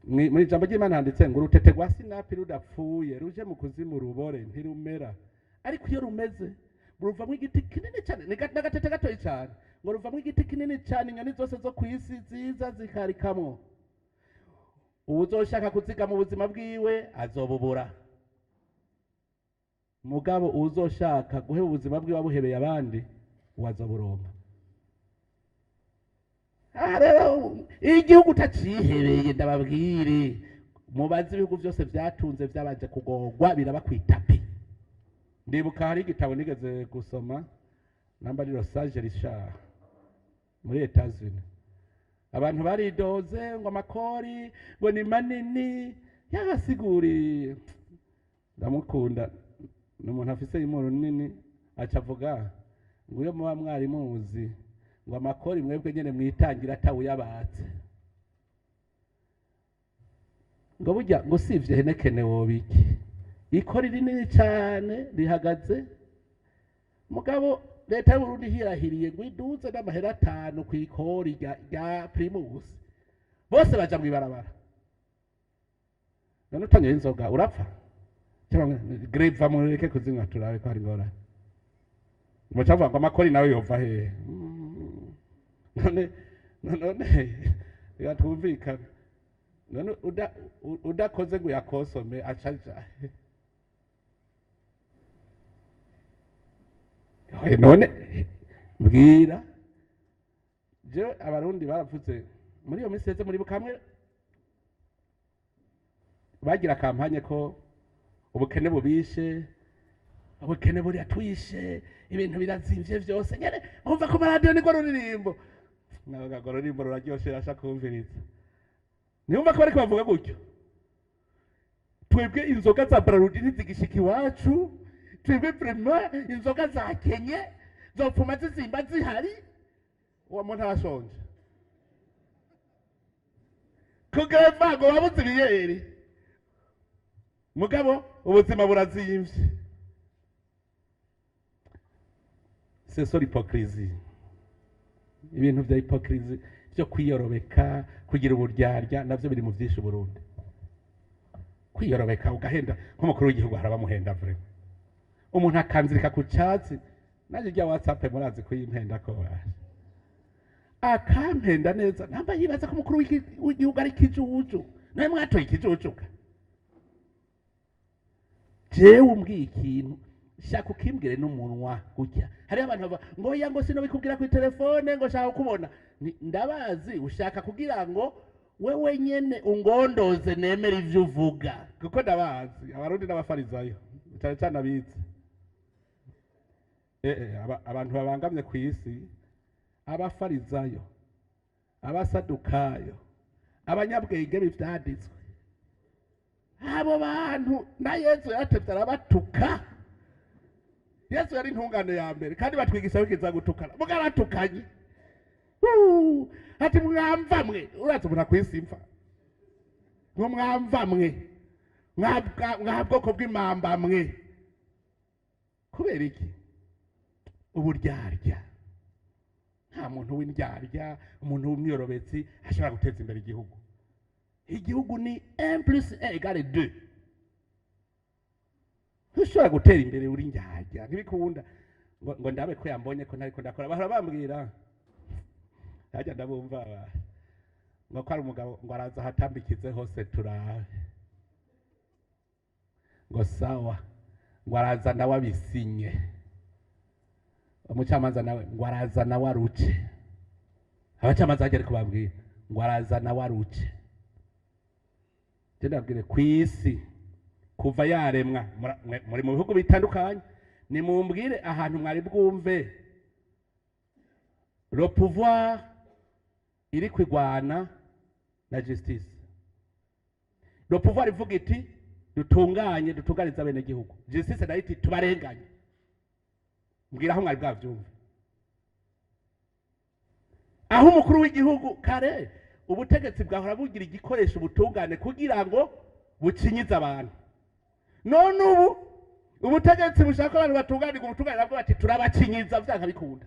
muri ijambo ry'Imana handitse ngo urutete rwa sinapi rudapfuye ruje mu kuzimu rubore ntirumera, ariko iyo rumeze ruvamo igiti kinini cyane. N'agatete gatoyi cyane ngo ruvamo igiti kinini cyane, inyoni zose zo ku isi ziza zikarikamwo. Uwuzoshaka kuzigama ubuzima bwiwe azobubura, mugabo uwuzoshaka guheba ubuzima bwiwe abuhebeye abandi uwazoburonka. Aha rero igihugu utacihebeye, ndababwire, mubaze ibihugu byose byatunze byabanje kugorwa biraba ku itapi. Ndibuka hari igitabo nigeze gusoma, namba ari Rosage Richard, muri Etats-Unis. Abantu baridoze ngo amakori ngo ni manini, yabasiguriye. Ndamukunda, ni umuntu afise imuru nini. Aca avuga ngo iyo muba mwari muzi ngo amakori mwebwe nyene mwitangira atawuyabatse, ngo burya ngo sivye henekene wobiki ikori rinini cyane rihagaze. Mugabo leta y'Uburundi hirahiriye ngo iduze n'amahera 5 ku ikori rya Primus, bose baja mw'ibarabara. None utanyoye inzoga urapfa? Greva, mureke kuzinywa turabe ko hari ingorane. Muca avuga ngo amakori nawe yova hehe? None reka twumvikane, none udakoze ngo uyakosome acaja? Oya, none mbwira jewe, Abarundi baravuze muri iyo minsi iheze, muri kamwe bagira kampanye ko ubukene bubishe, ubukene buratwishe, ibintu birazimvye vyose nyene. Nkumva ku maradiyo niko ruririmbo, navuga ngo ruririmbo ruraryoshe, rasha kumviriza. Niyumva ko bariko bavuga gutyo: twebwe inzoga za Brarudi ntizigishika iwacu, twebwe vraiment inzoga za Kenye zopfuma zizimba zihari. Uwo muntu arashonje kugeva ngo babuze ibiyeri, mugabo ubuzima burazimvye. C'est ça l'hypocrisie, ibintu vya hypocrisie byo kwiyorobeka, kugira uburyarya, navyo biri mu vyinshi Burundi. Kwiyorobeka ugahenda nk'umukuru w'igihugu, harabamuhenda vraiment, umuntu akanzirika ku cyatsi. Nanjye rya WhatsApp murazi kuyimpenda ko baje akampenda neza, namba yibaza ko umukuru w'igihugu ari ikijuju. Nawe mwatoye ikijujuka. Jewe umbwiye ikintu Shaka ukimbwire n'umunwa gutya. Hariho abantu bavuga ngo oya, ngo sinobikubwira kuri telefone, ngo shaka kukubona. Ndabazi ushaka kugira ngo wewe nyene ungondoze nemere ivyo uvuga, kuko ndabazi Abarundi n'Abafarizayo, cyane cyane abize. Abantu babangamye ku isi: Abafarizayo, Abasadukayo, abanyabwenge b'ivyanditswe. Abo bantu na Yesu yaratevye arabatuka. Yesu yari intungane ya mbere, kandi batwigisha bikiza gutukana, mugaratukanye ati: "Mwamva mwe." Uraza umuntu akwisi imfa ngo: "Mwamva mwe, mwa bwoko bw'imamba mwe." Kubera iki? Uburyarya. Nta muntu w'indyarya, umuntu w'umwiyorobetsi ashobora guteza imbere igihugu. Igihugu ni 1 plus 1 égale 2. Ntushobora gutera imbere uri ndyarya, ntibikunda. Ngo ndabe ko yambonye ko ntariko ndakora. Bahora bambwira hajya, ndabumva ngo ko ari umugabo, ngo araza ahatambikize hose turabe. Ngo sawa, ngo araza nawe abisinye. Umucamanza nawe ngo araza nawe aruce. Abacamanza bajya ariko babwira ngo araza nawe aruce. Je ndabwire, ku isi kuva yaremwa, muri mu bihugu bitandukanye, nimumbwire ahantu mwari bwumve le pouvoir iri kwigwana na justice, le pouvoir ivuga iti: "Dutunganye, dutunganize abenegihugu", justice nayo iti: "Tubarenganye." Mbwira aho mwari bwavyumve, aho umukuru w'igihugu. Kare ubutegetsi bwahora bugira igikoresho ubutungane kugira ngo bukinyize abantu. None ubu ubutegetsi bushaka abantu batunganirwa, ubutungane nabwo bati: "Turabakinyiza vyanka bikunda."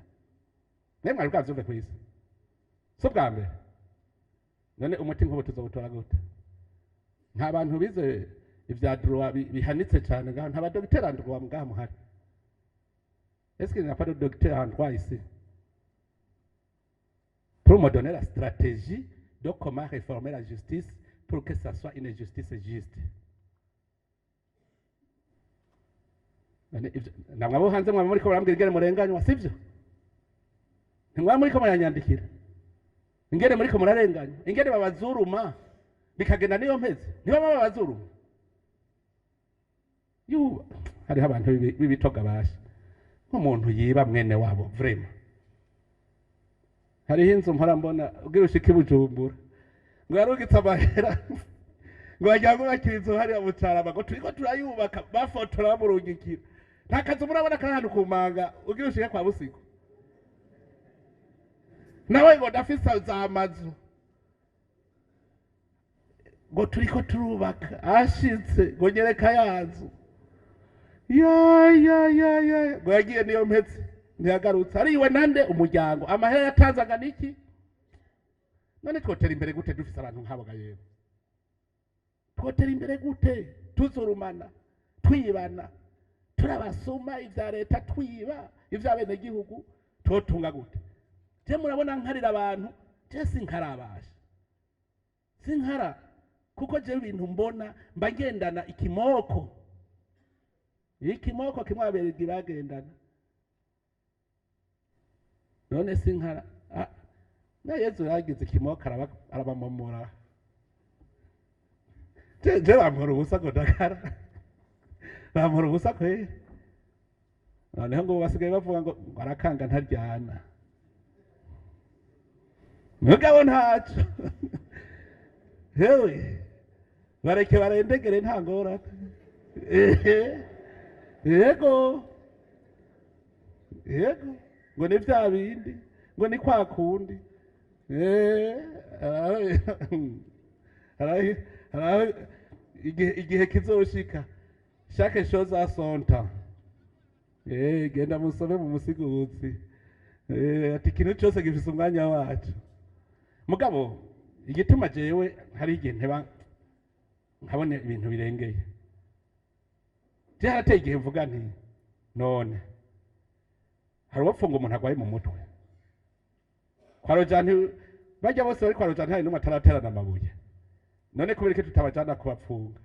Nawe mwari bwavyumve kw'isi? Si ubwa mbere. None umuti nk'ubu tuzowutora gute? Nta bantu bize ivya droit bihanitse cane ngaho? Nta ba docteur en droit ngaha muhari? Est-ce qu'il n'y a pas de docteur en droit ici pour me donner la stratégie de comment réformer la justice pour que ça soit une justice juste? None namwe abo hanze mwaba muriko barambwira ingene murenganywa, sivyo? Ntimwaba muriko muranyandikira ingene muriko murarenganywa, ingene babazuruma bikagenda niyo mpeze? Ntibaba babazuruma? Yuba hariho abantu b'ibitoga basha, nk'umuntu yiba mwene wabo. Vraiment, hariho inzu mpora mbona ubwira ushike i Bujumbura, ngo yarungitse amahera, ngo wagira ngo bakira inzu hariya mu Carama, ngo turiko turayubaka, bafotora bamurungikira. Nta kazu murabona kari ahantu ku manga ugira ushike kwa Busigo? Nawe ngo ndafise za mazu, ngo turiko turubaka. Ashitse ngo: "Nyereka ya nzu." Ya ya ya ya, ngo yagiye niyo mpetse, ntiyagarutse. Ariwe nande umuryango, amahera yatanze angana iki? None twotera imbere gute dufise abantu nk'abo ga yewe? Twotera imbere gute tuzurumana, twibana, turabasuma ivya leta, twiba ivy'abenegihugu? Twotunga gute? Je murabona nkarira abantu? Je sinkarabasha, sinkara, kuko je ibintu mbona mba ngendana ikimoko, ikimoko kimwe aberegi bagendana. None sinkara. Ah, na Yezu yagize ikimoko arabamomora. Je bampora ubusa ngo ndakara, bampora ubusa kweri. Noneho ngo basigaye bavuga ngo arakanga ntaryana. Mugabo ntaco, hewe bareke barendegere, nta ngorane. Ehe, yego yego, ngo ni vya bindi, ngo ni kwa kundi. Igihe kizoshika, chaque chose a son temps. Genda musome mu Musiguzi. Ati ikintu cyose gifise umwanya wacu. Mugabo igituma jewe hari igihe nteba nkabona ibintu birengeye, je harateye igihe mvuga nti: "None hari uwapfunga umuntu agwaye mu mutwe kwa Rojanti? Bajya bose bari kwa Rojanti, hari n'umwe ataraterana amabuye. None kubera iki tutabajana kubapfunga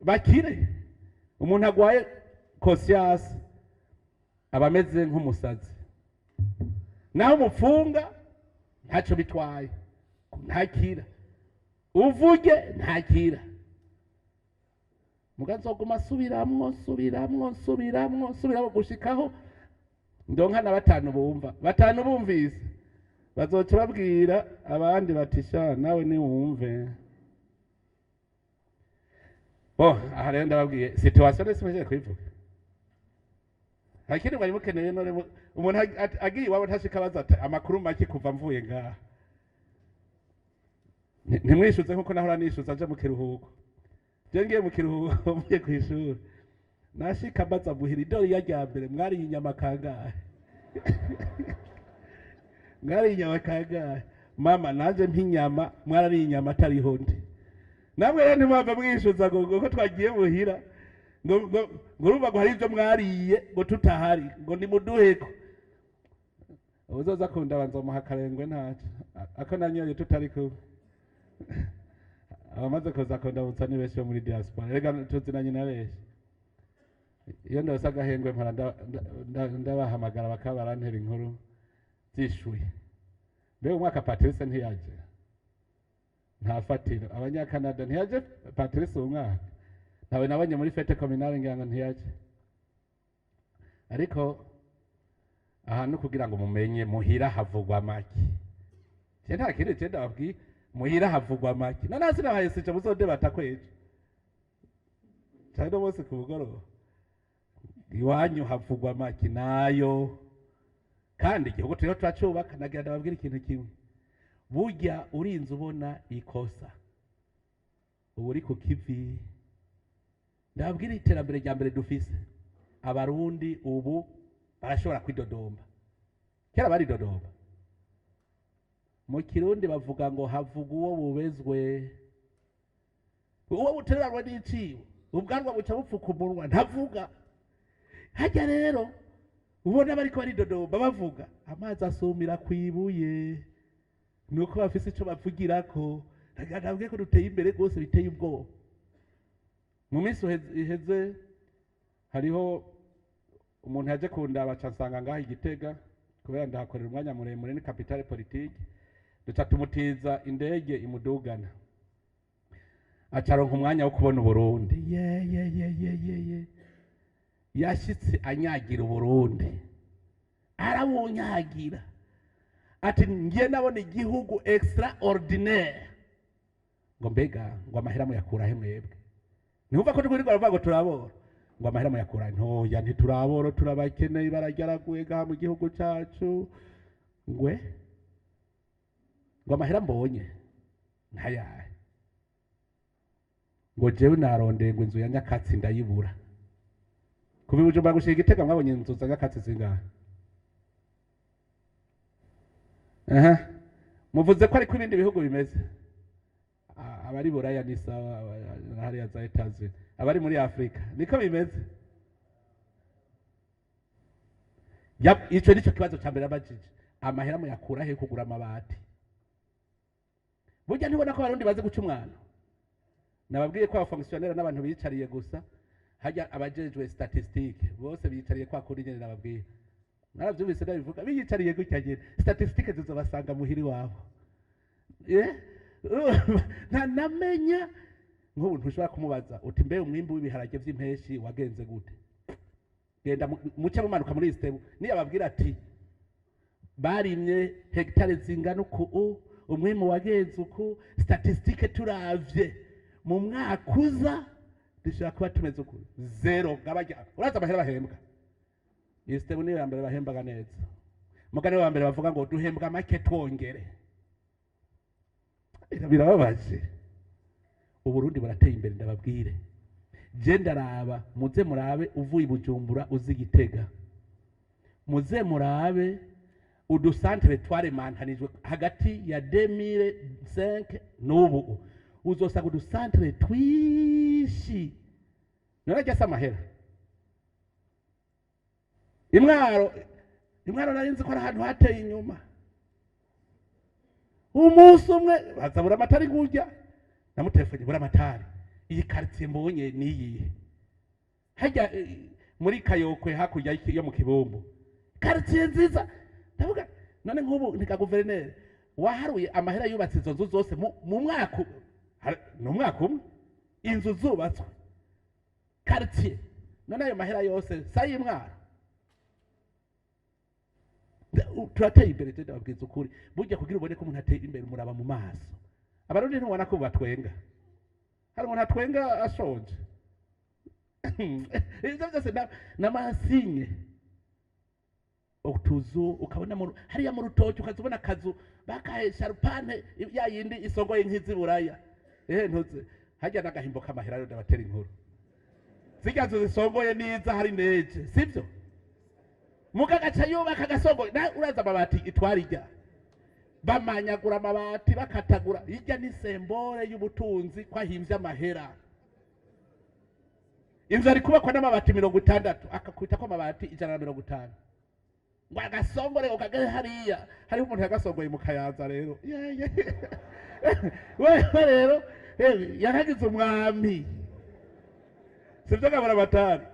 bakire? Umuntu agwaye conscience aba ameze nk'umusazi. Naho umupfunga ntacyo bitwaye, ntakira, uvuge ntakira. Muga nzoguma subiramwo, subiramwo, subiramwo, subiramwo gushikaho ndonka na batanu bumva. Batanu bumvise bazoca babwira abandi bati: "Sha, nawe niwumve." Bo aha rero ndababwiye situation nese mpejeje kuyivuga. Nta kindi mwari mukeneye? None umuntu agiye iwabo ntashika abaza ati: "Amakuru make kuva mvuye ngaha?" Ntimwishuze nkuko nahora nishuza nje mu kiruhuko. Je ngiye mu kiruhuko mvuye kw'ishuri, nashika mbaza muhira idori ya rya mbere: "Mwariye inyama kangahe? Mwariye inyama kangahe? Mama, nanje mpa inyama. Mwarariye inyama atariho ndi?" Namwe rero ntimwava mwishuza ngo ko twagiye muhira ngo urumva ngo hari ibyo mwariye ngo tutahari, ngo nimuduheko. Uzoza kundaba nzomuha akarengwe, ntaco ako nanyoye tutari kumwe. Abamaze kuza kundabutsa ni benshi bo muri diaspora. Rega tuzinanye na benshi. Iyo ndose agahengwe mpora ndabahamagara bakaba barantera inkuru zishuye. Mbega umwaka Patrice ntiyaje? Nta fatiro. Abanyakanada ntiyaje Patrice uwu mwaka? Ntawe nabonye muri fête communale, ngira ngo ntiyaje. Ariko aha ni ukugira ngo mumenye muhira havugwa make. Je nta kindi je ndababwiye, muhira havugwa make. None hasi nabahaye sije muzodebata kwejo cyane bose ku mugoroba. Iwanyu havugwa make nayo, kandi igihugu turiho turacubaka. Nagira ndababwira ikintu kimwe: burya urinze ubona ikosa uba uri ku kivi. Ndababwira iterambere rya mbere dufise: Abarundi ubu barashobora kwidodomba. Kera baridodomba. Mu Kirundi bavuga ngo havuga uwo bubezwe. Uwo butereranwa n'iciwe, ubwanwa buca bupfuka umunwa, ntavuga. Hajya rero ubona bariko baridodomba bavuga, amazi asumira kwibuye, nuko bafise ico bavugirako. Nabwiye ko duteye imbere rwose biteye ubwoba. Mu minsi iheze hariho umuntu yaje kundaba, aca nsanga ngaha Igitega, kubera ndahakorera umwanya muremure, ni capitale politique. Duca tumutiza indege imudugana, aca aronka umwanya wo kubona Uburundi. Ye ye ye ye ye ye, yashitse anyagira Uburundi, arabunyagira, ati: "Ngiye nabona igihugu extraordinaire." Ngo mbega ngo amahera muyakurahe mwebwe? Ntiwumva ko twirirwa baravuga ngo turabora? Ngo amahera muyakura? Ntoya, ntituraboro, turabakeneye, barageraguye ngaha mu gihugu cacu. Ngwe ngo amahera mbonye ntayahe? Ngo jewe narondeye ngo inzu ya nyakatsi ndayibura. Kuva i Bujumbura gushika Igitega mwabonye inzu za nyakatsi zingahe? Aha muvuze ko ariko ibindi bihugu bimeze. Abari Buraya ni sawa, hariya za Etazi, abari muri Afurika niko bimeze. Ico nico kibazo ca mbere abajije: amahera muyakura he kugura amabati? Burya ntibona ko Abarundi bazi guca umwana. Nababwiye ko abafonctionnaire n'abantu biyicariye gusa. Hajya abajejwe statistique bose biyicariye kwa kundi nyene nababwiye, naravyumvise ndabivuga, biyicariye gutya nyene. Statistique zizobasanga muhiri wabo. Nta namenya nk'ubu ntushobora kumubaza uti: "Mbe umwimbu w'ibiharage vy'impeshi wagenze gute?" Genda muce mumanuka muri ISTEEBU, niyo ababwira ati barimye hegitare zingana uku, umwimbu wagenze uku, statistique turavye mu mwaka uza dushobora kuba tumeze uku, zéro. Ngabajya uraza amahera bahembwa. ISTEEBU niyo ya mbere bahembaga neza. Mugani wa mbere bavuga ngo duhembwa make, twongere. Birababaje. Uburundi burateye imbere, ndababwire. Je ndaraba, muze murabe uvuye i Bujumbura uzi Gitega, muze murabe udusantere twaremantanijwe hagati ya 2005 n'ubu, uzosanga udusantere twishi. None se amahera Imwaro, Imwaro nari nzi ko ari ahantu hateye inyuma. Umunsi umwe baza Buramatari ngurya, namutelefone: "Buramatari, iyi quartier mbonye niyihe?" Hajya Muri Kayokwe, hakurya yo mu Kibumbu, quartier nziza. Ndavuga, none nk'ubu ntika guverineri waharuye amahera yubatse izo nzu zose mu mwaka ni umwaka umwe inzu zubatswe, quartier. None ayo mahera yose sayimwara? Turateye imbere. Je ndababwiza ukuri, burya kugira ubone ko umuntu ateye imbere, umuraba mu maso. Abarundi ntubona ko batwenga? Hari umuntu atwenga ashonje? Ivyo byose n'ama signes. Utuzu ukabona hariya mu rutoki, ukaza ubona akazu bakahe charpente ya yindi isongoye nk'iz'iburaya. Ehe, ntuze harya n'agahimbo k'amahera rero. Ndabatera inkuru, zirya nzu zisongoye niza hari neje, sivyo? Muga agaca yubaka agasongoye uraza amabati itwara ijya, bamanyagura amabati, bakatagura ijya. Ni symbole y'ubutunzi ko ahimvye amahera. Inzu ari kubakwa n'amabati 60, akakubita ko amabati 150 ngo agasongore ukagere hariya. Hariho umuntu yagasongoye mu Kayanza rero. Ye, ye. Wewe rero yaragize umwami, sivyo? Gabura batari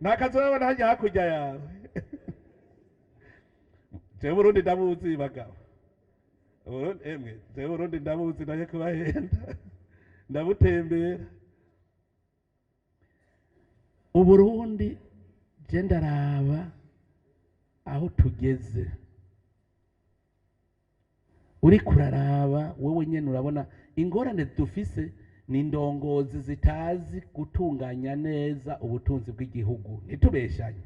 nta kazi urabona hajya hakurya yawe. Jewe Burundi ndabuzi, bagabo. Burundi, emwe, jewe Burundi ndabuzi, naje kubahenda, ndabutembera Uburundi. Je ndaraba aho tugeze. Uriko uraraba wewe nyene, urabona ingorane dufise ni indongozi zitazi gutunganya neza ubutunzi bw'igihugu. Ntitubeshanye.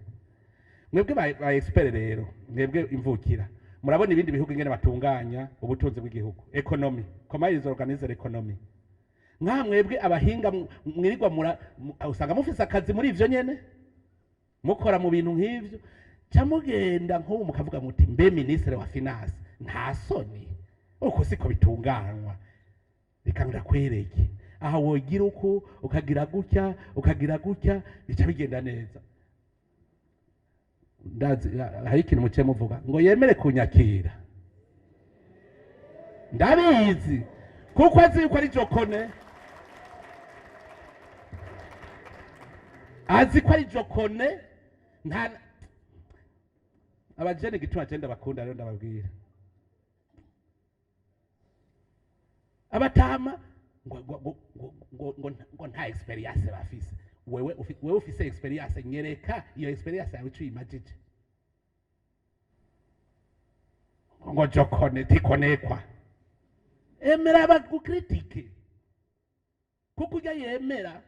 Mwebwe ba expert rero, mwebwe imvukira, murabona ibindi bihugu ingene batunganya ubutunzi bw'igihugu, économie, comment ils organisent l'économie. Nka mwebwe abahinga mwirirwa usanga mufise akazi muri ivyo nyene, mukora mu bintu nk'ivyo, ca mugenda nk'ubu mukavuga muti: "Mbe ministre wa finance, nta soni? Uko siko bitunganywa. Reka ndakwereke aha wogira uku, ukagira gutya, ukagira gutya, bica bigenda neza." Ndazi hari ikintu muciye muvuga ngo yemere kunyakira. Ndabizi, kuko azi yuko ari jokone, azi ko ari jokone. Nta abajene gituma agenda bakunda rero. Ndababwira, abatama ngo nta expérience bafise. Wewe wewe ufise expérience, nyereka iyo expérience yawe ico uyimajije. Ngo jokone tikonekwa. Emera bagukritike, kuko ujya yemera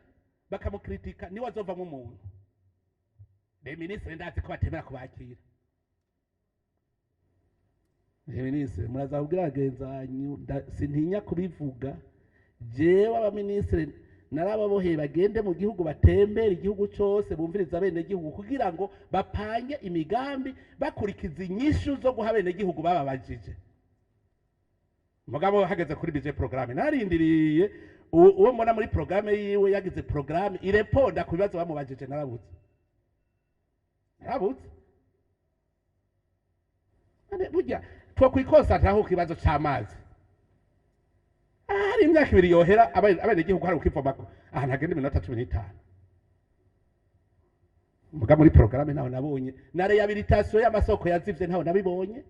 bakamukritika niwe azovamo umuntu. Les ministres ndazi ko batemera kubakira. Les ministres muraza kubwira bagenzi banyu, sintinya kubivuga jewe. Abaministre narababoheye bagende mu gihugu, batembere igihugu cose, bumvirize abenegihugu kugira ngo bapange imigambi bakurikiza inyishu zo guha abenegihugu bababajije. Mugabo hageze kuri budget programme, narindiriye uwo mbona muri programme yiwe yagize programme ireponda ku bibazo bamubajije. Narabuze, narabuze. None burya twokwikonsantiraho ku kibazo c'amazi? Hari imyaka 2 yohera abenegihugu hari ukivomako ahantu hagenda iminota 15. Muga muri programme ntaho nabonye na réhabilitation y'amasoko yazivye, ntaho nabibonye.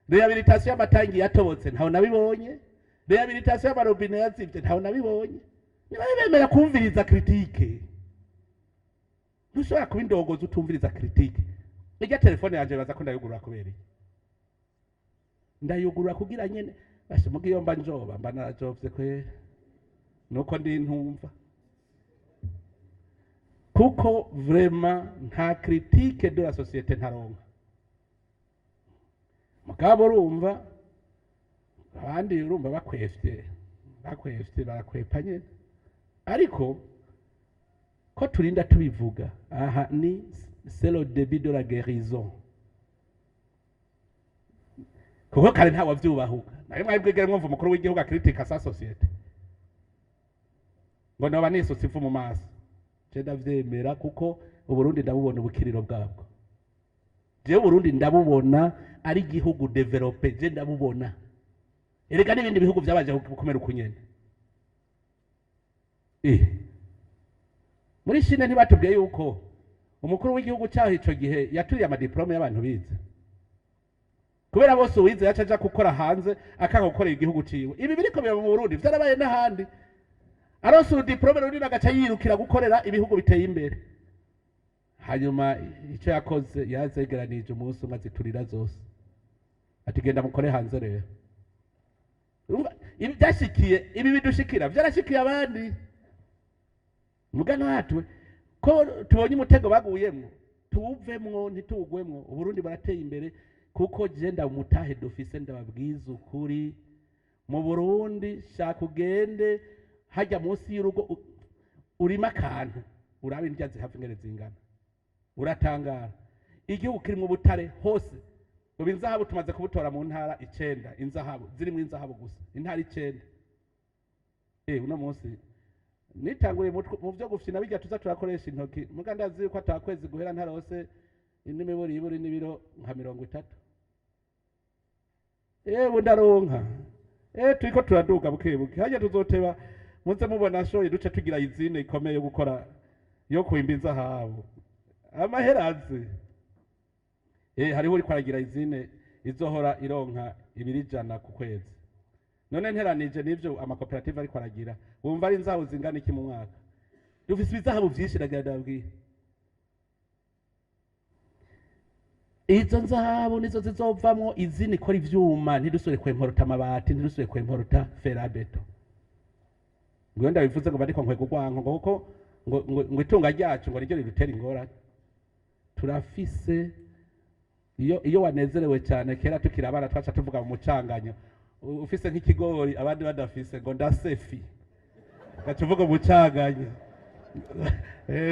Réhabilitation y'amatangi yatobotse, ntaho nabibonye. Réhabilitation y'amarobine yazivye, ntaho nabibonye. Niba bemera kumviriza critique, ntushobora kuba indongozi utumviriza critique. Irya telefone yanje baza ko ndayugurura kubera iki? Ndayugurura kugira nyene bashe. Muga iyo mba njoba mba narajovye kwera, nuko ndi ntumva, kuko vraiment nta critique de la société ntaronka. Mugabo urumva abandi, urumva bakwefye, bakwefye, barakwepa nyene. Ariko ko turinda tubivuga aha, ni c'est le début de la guérison, kuko kare nta wavyubahuka. Nari mwari bwigere mwumva umukuru w'igihugu akritika sa société ngo noba nisutse ivu mu maso? Je ndavyemera, kuko Uburundi ndabubona ubukiriro bwabwo. Jewe Uburundi ndabubona ari igihugu développé, je ndabubona. Erega n'ibindi bihugu vyabanje gukomera uku nyene. Muri Chine ntibatubwiye yuko Umukuru w'igihugu cyaho ico gihe yaturiye ama diplômes y'abantu bize, kubera bose uwize yaca aja gukora hanze, akanga gukorera igihugu ciwe. Ibi biriko biba mu Burundi, vyarabaye n'ahandi. Aronse uru diplôme runini, agaca yirukira gukorera ibihugu biteye imbere. Hanyuma icyo yakoze, yazegeranije umunsi umwe, aziturira zose, ati: "Genda mukore hanze." Rero urumva, ibi byashikiye, ibi bidushikira byarashikiye abandi. Muga natwe ko tubonye umutego baguyemwo, tuwuvemwo, ntituwugwemwo. Uburundi burateye imbere, kuko je ndamutahe dufise. Ndababwiza ukuri, mu Burundi shaka ugende hajya munsi y'urugo, urime akantu, urabe indya zihava ingene zingana, uratangara. Igihugu kirimo ubutare hose. Ubu inzahabu tumaze kubutora mu ntara 9, inzahabu zirimo inzahabu gusa, intara 9. Uno munsi nitanguriye mu byo gufyina bijya tuza turakoresha intoki, muga ndazi yuko atakwezi guhera ntarose n'imiburi iburi n'ibiro nka 30. Ewe, ndaronka. Turiko turaduga buke buke. Hajya tuzoteba, muze mubona ashoye duce tugira izine ikomeye yo gukora, yo kwimba inzahabu. Amahera azi. Hariho uriko aragira izine izohora ironka 200 ku kwezi. None nteranije n'ivyo amakoperative ariko aragira, wumva ari inzahabu zingana iki mu mwaka? Dufise ibizahabu vyinshi. Ndagira ndababwira, izo nzahabu nizo zizovamwo izina ikora ivyuma, ntidusubire kwemporota amabati, ntidusubire kwemporota fer à béton. Ngo iyo ndabivuze ngo bariko nkwega urwanko, ngo kuko ngo itunga ryacu ngo niryo ridutera ingorane. Turafise. Iyo wanezerewe cyane, kera tukiri abana twaca tuvuga mu mucanganyo, ufise nk'ikigori abandi badafise, ngo ndasefi, gaca uvuga umucanganyo,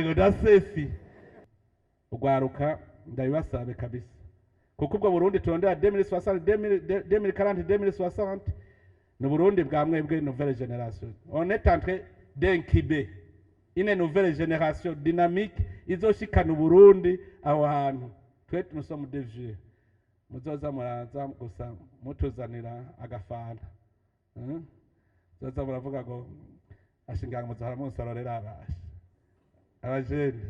ngo ndasefi. Ugwaruka, ndabibasabe kabisa, kuko ubwo Burundi turondera 2060, 2040, 2060, ni Burundi bwa mwebwe, nouvelle génération. On est en train d'incuber une nouvelle génération dynamique izoshikana Uburundi aho hantu. Twe nous sommes des vieux, muzoza muraza gusa mutuzanira agafanta. Muzoza muravuga ngo ashinga, muzohora munsororera abasha abajene,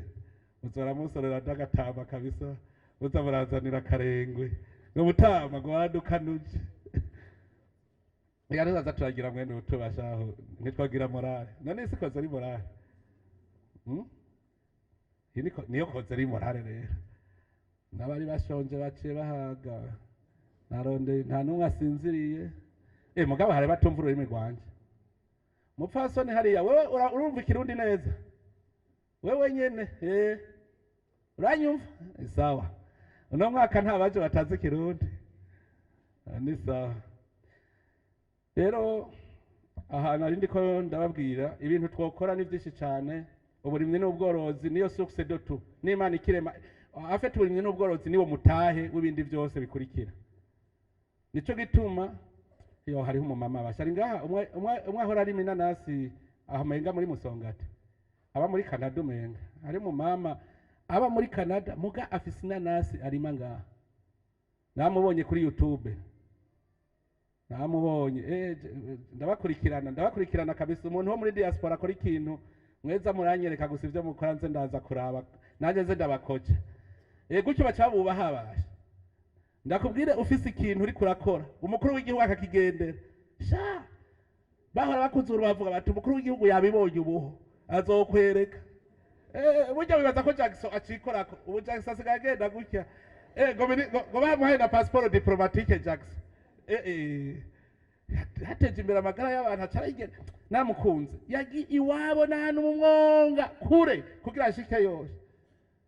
muzora munsorera ndagatama kabisa, muza murazanira akarengwe, ngo mutama, ngo waradukanuje. Reka tuzaza turagira mwene utubashaho, ntitwagira morale. None isi koze ari morale? Iyi niyo koze ari morale. Rero n'abari bashonje baciye bahaga, narondeye, nta n'umwe asinziriye. Mugabo hari batumva ururimi rwanje. Mupfasoni hariya, wewe urumva ikirundi neza? Wewe nyene, uranyumva? Sawa. Uno mwaka nta baje batazi ikirundi. Ah, ni sawa. Rero aha nari ndiko ndababwira ibintu twokora ni byinshi cyane. Uburimyi n'ubworozi niyo source de tout. N'Imana ikirema afite uburimyi n'ubworozi, niwo mutahe w'ibindi byose bikurikira. Nico gituma iyo hariho umumama bashari ngaha, umwe ahora arima inanasi aho menga muri Musongati, aba muri Canada. Umenga hari umumama aba muri Canada, muga afise inanasi arima ngaha. Namubonye kuri YouTube, namubonye. Ndabakurikirana, ndabakurikirana kabisa. Umuntu wo muri diaspora akora ikintu, mweza muranyereka gusa ivyo mukora, nze ndaza kuraba, nanjye nze ndabakoca. Gutyo baca bubaha basha. Ndakubwire, ufise ikintu uriko urakora, umukuru w'igihugu akakigendera, sha bahora bakuzura bavuga bati: "Umukuru w'igihugu yabibonye, ubuho azokwereka." Burya wibaza ko Jackson acikorako? Ubu Jackson asigaye agenda gutya. Ngo bamuhaye na passeport diplomatique Jackson. Hateje imbere amagara y'abantu, acarayigena. Namukunze, yagiye iwabo n'ahantu mu mwonga kure kugira ashike yose,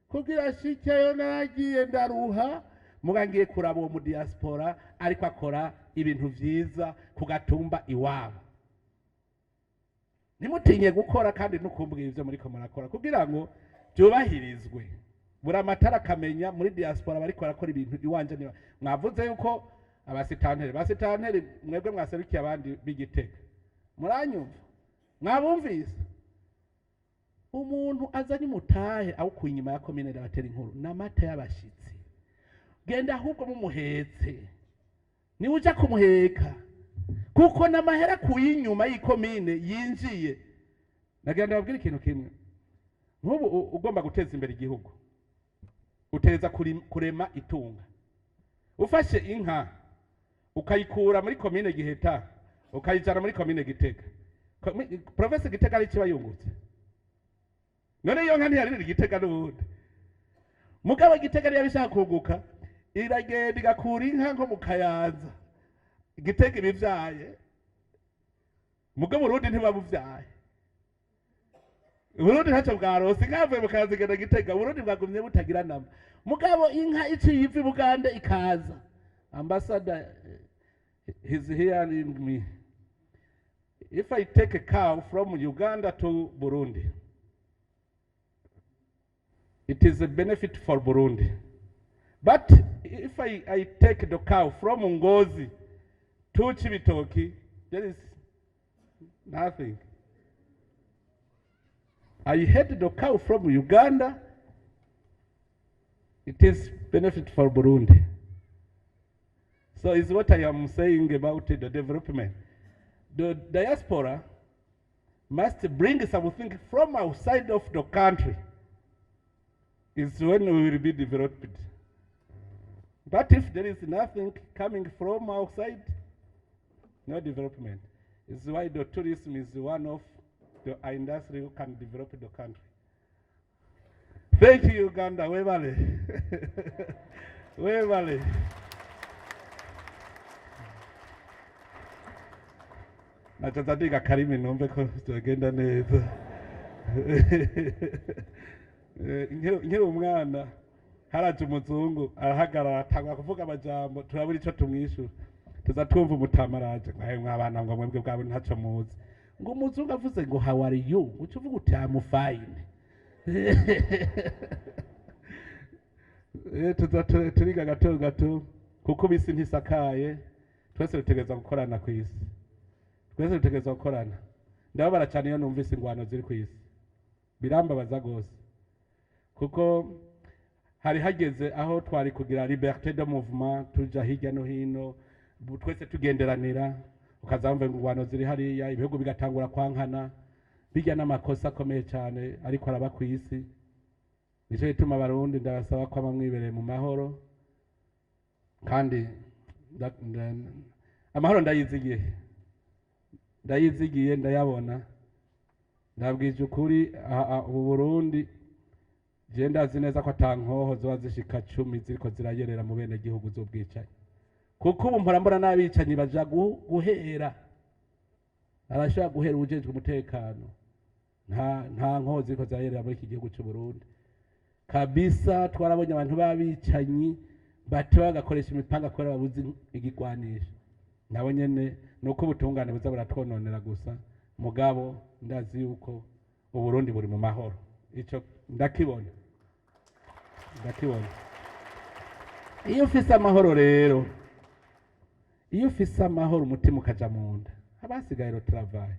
kugira ashikeyo. Naragiye ndaruha, muga ngiye kuraba uwo mu diaspora ariko akora ibintu vyiza ku gatumba iwabo. Ntimutinye gukora, kandi ntukumbwira ivyo muriko murakora kugira ngo byubahirizwe. Buri amatara akamenya muri diaspora bariko barakora ibintu iwanje. Niba mwavuze yuko abasitanteri, basitanteri, mwebwe mwaserukiye abandi b'Igitega, muranyumva? Mwabumvise? Umuntu azanye umutahe awukuye inyuma ya komine, ndabatera inkuru n'amata y'abashitsi. Genda ahubwo mumuhetse, niwe uja kumuheka, kuko n'amahera akuye inyuma y'ikomine yinjiye. Nagira ndababwira ikintu kimwe. Nk'ubu ugomba guteza imbere igihugu. Utegereza kurema itunga. Ufashe inka ukayikura muri komine Giheta ukayijana muri komine Gitega, province Gitega ari kiba yungutse. None iyo nka ntiyarira Gitega n'ubundi? Mugabo Gitega niyo bishaka kunguka, iragenda igakura inka nko mu Kayanza. Gitega ibivyaye, mugabo Burundi ntibabuvyaye. Burundi ntacyo bwarose. Inka yavuye mu Kayanza igenda Gitega, Burundi bwagumye butagira nama. Mugabo inka iciye iva i Bugande ikaza, ambassador he's hearing me, if I take a cow from Uganda to Burundi, it is a benefit for Burundi. But if I take the cow from Ngozi to Cibitoke, there is nothing. I had the cow from Uganda, it is benefit for Burundi. So it's what I am saying about the development. The diaspora must bring something from outside of the country. It's when we will be developed. But if there is nothing coming from outside, no development. It's why the tourism is one of the industry who can develop the country. Thank you, Uganda. Webale. Webale. Naca ndiga karimi numve ko byogenda neza. Nkiri umwana haraje umuzungu, arahagarara, atangura kuvuga amajambo, turabura ico tumwishura. Tuza twumva umutama araje ngo: "Mwabana," ngo, "mwebwe bwabo ntaco muzi," ngo umuzungu avuze ngo "How are you?" uca uvuga uti "I'm fine." Tuza turiga gato gato, kuko isi ntisakaye. Twese dutegerezwa gukorana ku isi, twese dutegerezwa gukorana. Ndababara cyane iyo numvise ingwano ziri ku isi, birambabaza rwose, kuko hari hageze aho twari kugira liberté de mouvement, tuja hirya no hino, twese tugenderanira. Ukaza wumva ingwano ziri hariya, ibihugu bigatangura kwankana. Bijya n'amakosa akomeye cyane ariko araba ku isi. Nicyo gituma Abarundi ndabasaba ko mwibereye mu mahoro, kandi amahoro ndayizigiye, ndayizigiye, ndayabona. Ndabwije ukuri, ubu Burundi je ndazi neza ko ata nkoho zoba zishika 10 ziriko zirayerera mu bene gihugu z'ubwicanyi, kuko ubu mpora mbona n'abicanyi baja guhera, arashobora guhera uwujejwe umutekano. Nta nkoho ziriko zirayerera muri iki gihugu c'u Burundi kabisa. Twarabonye abantu b'abicanyi bateba bagakoresha imipanga kubera babuze igigwanisho. Nabo nyene nuko ubutungane buza buratwononera gusa. Mugabo ndazi yuko Uburundi buri mu mahoro, ico ndakibona, ndakibona. Iyo ufise amahoro rero, iyo ufise amahoro, umutima ukaja mu nda, haba hasigaye travail,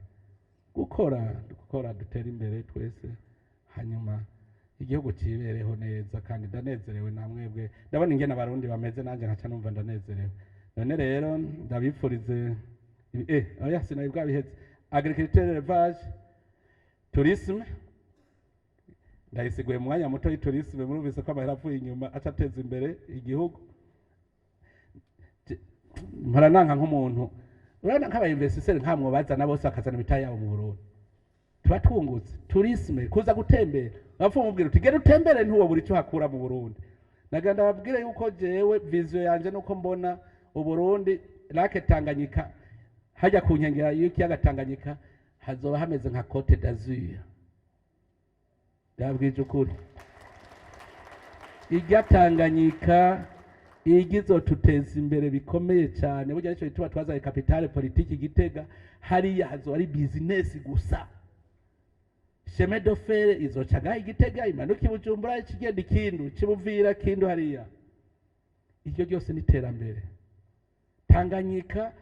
gukora, gukora, dutera imbere twese, hanyuma igihugu cibereho neza. Kandi ndanezerewe namwebwe, ndabona ingene Abarundi bameze, nanjye nkaca numva ndanezerewe. None rero ndabipfurize oya, sinabi bwabiheze. Agriculture, élevage, tourisme, ndayisiguye mu mwanya muto. Y'itourisme, murumvise ko amahera avuye inyuma aca ateza imbere igihugu. Mpora nanka nk'umuntu, urabona nk'aba investisseurs nkamwo bazana bose bakazana imitahe yabo mu Burundi, tuba twungutse. Tourisme, kuza gutembera, bapfa umubwira uti genda utembere, ntiwobura icyo uhakura mu Burundi. Nagira ndababwire yuko jewe vision yanje nuko mbona Uburundi, Lac Tanganyika hajya ku nkengera y'ikiyaga Tanganyika hazoba hameze nka Côte d'Azur. Ndabwije ukuri, irya Tanganyika igizotuteza imbere bikomeye cyane. Burya nicyo gituma twazaye capitale politique Gitega. Hariya hazoba ari business gusa. Chemin de fer izoca ngaha Igitega, imanuka i Bujumbura, ikigenda Ikindu, Kibuvira, Kindu hariya. Iryo ryose ni iterambere. Tanganyika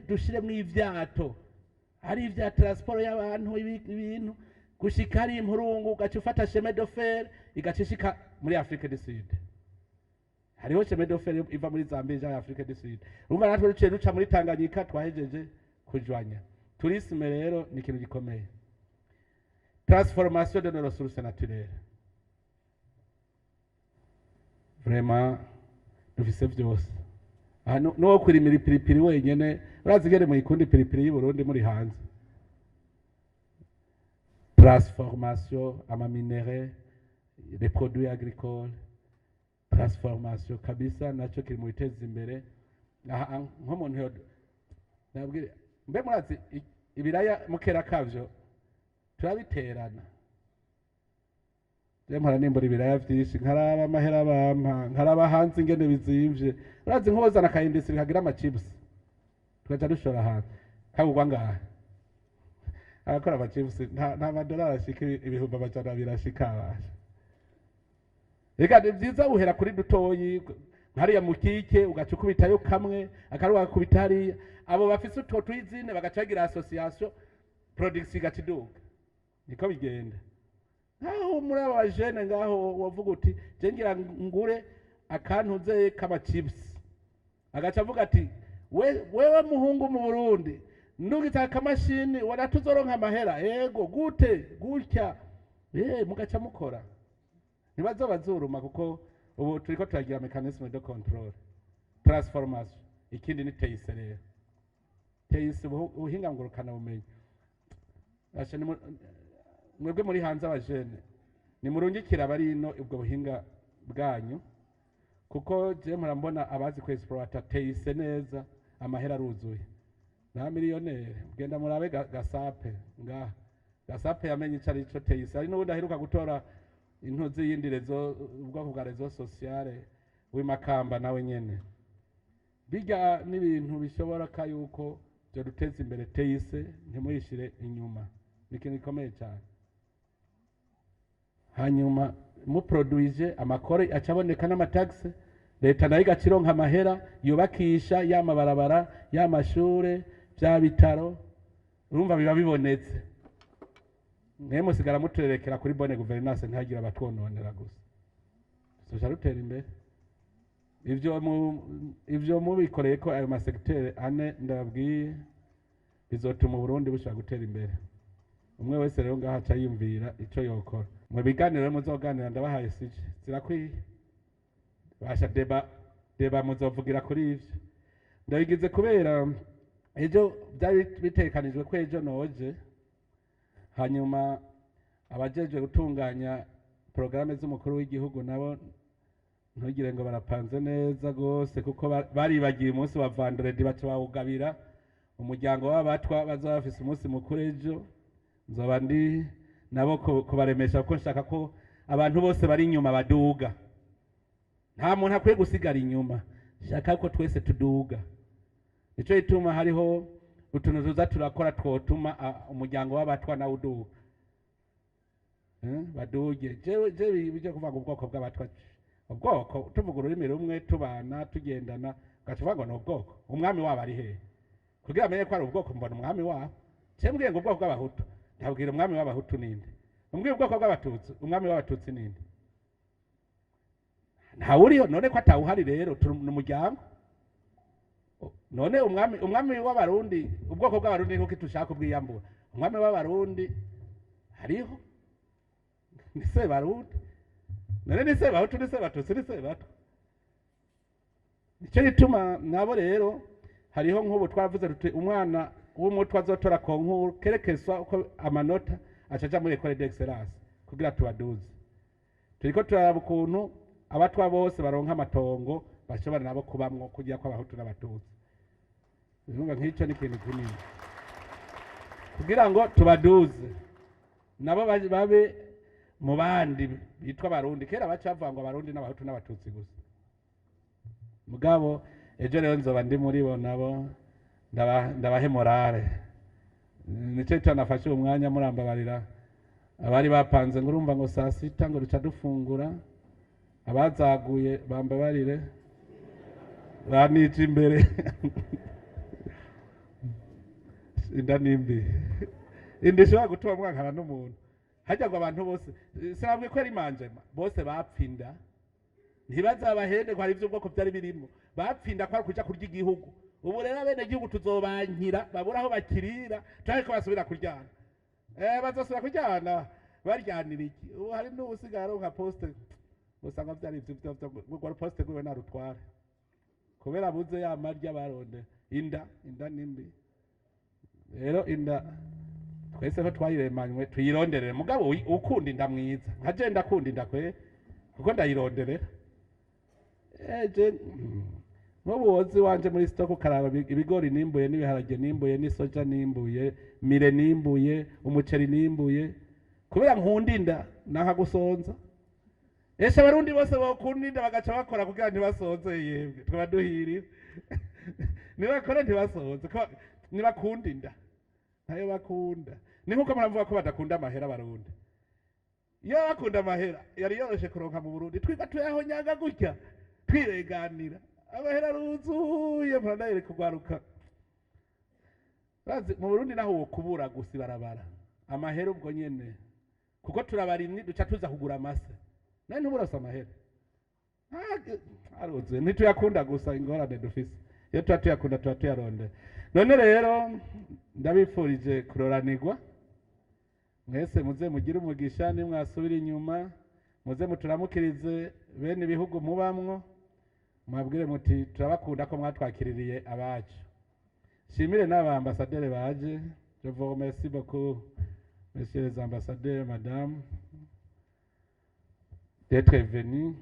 dushiremwo ivyato, ari ivya transport y'abantu, ibintu, gushika hari impurungu, ugaca ufata chemin de fer igaca ishika muri Afrique du Sud. Hariho chemin de fer iva muri Zambia ija muri Afrique du Sud. Urumva natwe duciye duca muri Tanganyika, twahejeje kujwanya. Tourisme rero ni ikintu gikomeye. Transformation de nos ressources naturelles. Vraiment dufise vyose aha. Nuwo kurimira ipiripiri wenyene, urazi ingene muyikunda ipiripiri y'u Burundi muri hanze. Transformation, ama minerais, les produits agricoles, transformation kabisa naco kiri mu biteza imbere. Aha nk'umuntu yo nabwire, mbe murazi ibiraya mukera kavyo turabiterana. Je mpora nimbura ibiraya vyinshi, nkaraba amahera bampa, nkaraba hanze ingene bizimvye. Urazi nk'uwozana aka industrie kagira ama chips, tugaca dushora hanze, kagurwa ngahe? Abakora ama chips nta madolari ashika 200,000 ashika abasha. Reka, ni vyiza uhera kuri dutoyi hariya mu kike, ugaca ukubitayo kamwe, akaruha gakubita hariya. Abo bafise utwo twizine bagaca bagira association, production igaca iduga. Niko bigenda. Nkaho muri aba bajene ngaho wavuga uti: "Je ngira ngure akantuze k'ama chips", agaca avuga ati: "We wewe muhungu mu Burundi, ndungitse akamashini wala tuzoronka amahera." Ego gute gutya, mugaca mukora, ntibazoba bazuruma, kuko ubu turiko turagira mécanisme de contrôle. Transformation. Ikindi ni TIC rero, TIC, ubuhinga ngurukana bumenyi. Basha mwebwe muri hanze, abajene, nimurungikira abari ino ubwo buhinga bwanyu, kuko je mpora mbona abazi ku exploiter TIC neza, amahera aruzuye nta miliyoneri. Genda murabe Gasape ngaha. Gasape yamenye ico ari co TIC. Hari n'ubundi aheruka gutora intuzi yindi réseau, ubwoko bwa réseau sociale w'imakamba, nawe nyene. Bijya n'ibintu bishobora ka yuko byoduteza imbere. TIC ntimuyishire inyuma, ni ikintu gikomeye cyane. Hanyuma muproduije, amakore acaboneka n'ama taxes, leta nayo igaca ironka amahera yubakisha ya mabarabara, ya mashure, bya bitaro. Urumva biba bibonetse. Mwe musigara muturerekera kuri bonne gouvernance, ntihagire abatwononera gusa, tuzoca dutera imbere. Ivyo mubikoreye ko ayo ma secteurs ane ndababwiye, bizotuma Uburundi bushobora gutera imbere. Umwe wese rero ngaho aca yiyumvira ico yokora mu biganiro rero muzoganira. Ndabahaye sije zirakwiye, basha débat, débat muzovugira kuri ivyo. Ndabigize kubera ejo byari bitekanijwe ko ejo noje, hanyuma abajejwe gutunganya porogaramu z'umukuru w'igihugu nabo ntugire ngo barapanze neza rwose, kuko baribagiye umunsi wa vendredi, baca bawugabira umuryango w'abatwa bazaba bafise umunsi mukuru. Ejo nzoba ndi nabo kubaremesha, kuko nshaka ko abantu bose bari inyuma baduga. Nta muntu akwiye gusigara inyuma, nshaka ko twese tuduga. Nico gituma hariho utuntu tuza turakora twotuma umuryango w'abatwa nawe uduga. Baduge. Jewe jewe bijya kuvuga ngo ubwoko bw'abatwa, ubwoko, tuvuga ururimi rumwe, tubana, tugendana, ugaca uvuga ngo ni ubwoko. Umwami wabo ari hehe kugira amenye ko ari ubwoko? Mbona umwami wabo. Je mbwiye ngo ubwoko bw'abahutu, ndabwira umwami w'abahutu ninde? Umbwiye ubwoko bw'abatutsi, umwami w'abatutsi ninde? Ntawuriho. None ko atawuhari rero, turi ni umuryango. None umwami w'abarundi, ubwoko bw'abarundi, nkuko tushaka ubwiyambura, umwami w'abarundi hariho, ni Sebarundi. None ni Sebahutu, ni Sebatutsi, ni Sebatwa? Nicyo gituma nabo rero hariho nk'ubu twavuze tuti umwana w'umutwe azotora concours, kerekeswa uko amanota, aca aja muri école d'excellence kugira tubaduze. Turiko turaraba ukuntu abatwa bose baronka amatongo bashobora nabo kubamwo, kugira ko abahutu n'abatutsi. Urumva nk'icyo ni ikintu kinini kugira ngo tubaduze nabo babe mu bandi bitwa abarundi. Kera baca bavuga ngo abarundi n'abahutu n'abatutsi gusa. Mugabo ejo rero nzoba ndi muri bo nabo, ndabahe morale. Nicyo gituma nafashe uwo mwanya. Murambabarira abari bapanze ngo urumva ngo saa sita ngo duca dufungura, abazaguye bambabarire, banica imbere. Inda nimbi, inda ishobora gutuma mwankana n'umuntu. Hajya ngo abantu bose sinabwiye ko ari manjema bose bapfa inda, ntibazabahende ngo hari iby'ubwoko byari birimo. Bapfinda ko ari ukuja kurya igihugu. Ubu rero abenegihugu tuzobankira babura aho bakirira, canke ko basubira kuryana. Bazosubira kuryana, baryanira iki? Ubu hari n'uwusigaye aronka poste. Usanga vyari ivyo vyo rwa poste rwiwe narutware kubera abuze ya marya baronde. Inda, inda nimbi rero. Inda twese ko twayiremanywe, tuyironderere. Mugabo ukunda inda mwiza nka je, ndakunda inda kwe kuko ndayironderera. Eje nk'ubu wozi wanje muri stock, ukaraba ibigori nimbuye, n'ibiharage nimbuye, n'isoja nimbuye, mire nimbuye, umuceri nimbuye, kubera nkunda inda nanka gusonza. Eshe Abarundi bose bokunda inda bagaca bakora kugira ntibasonze, yebwe twaba duhiriwe. Nibakore ntibasonze ko nibakunda inda ntayo bakunda. Ni nkuko muravuga ko badakunda amahera. Abarundi iyo bakunda amahera yari yoroshe kuronka mu Burundi, twiga tuyahonyaga gutya twireganira. Amahera aruzuye, muranayereka urwaruka. Urazi, mu Burundi naho wokubura gusa ibarabara, amahera ubwo nyene, kuko turabarimyi, duca tuza kugura amase. Nawe ntuburose amahera. Aruzuye, ntituyakunda gusa. Ingorane dufise, iyo tuba tuyakunda tuba tuyarondera. None rero ndabifurije kuroranirwa mwese, muze mugire umugisha. Nimwasubira inyuma, muze muturamukirize bene ibihugu mubamwo, mwabwire muti turabakunda ko mwatwakiririye abacu. Shimire n'aba ambasaderi baje. Je vous remercie beaucoup, messieurs les ambassadeurs, madame, d'être venus.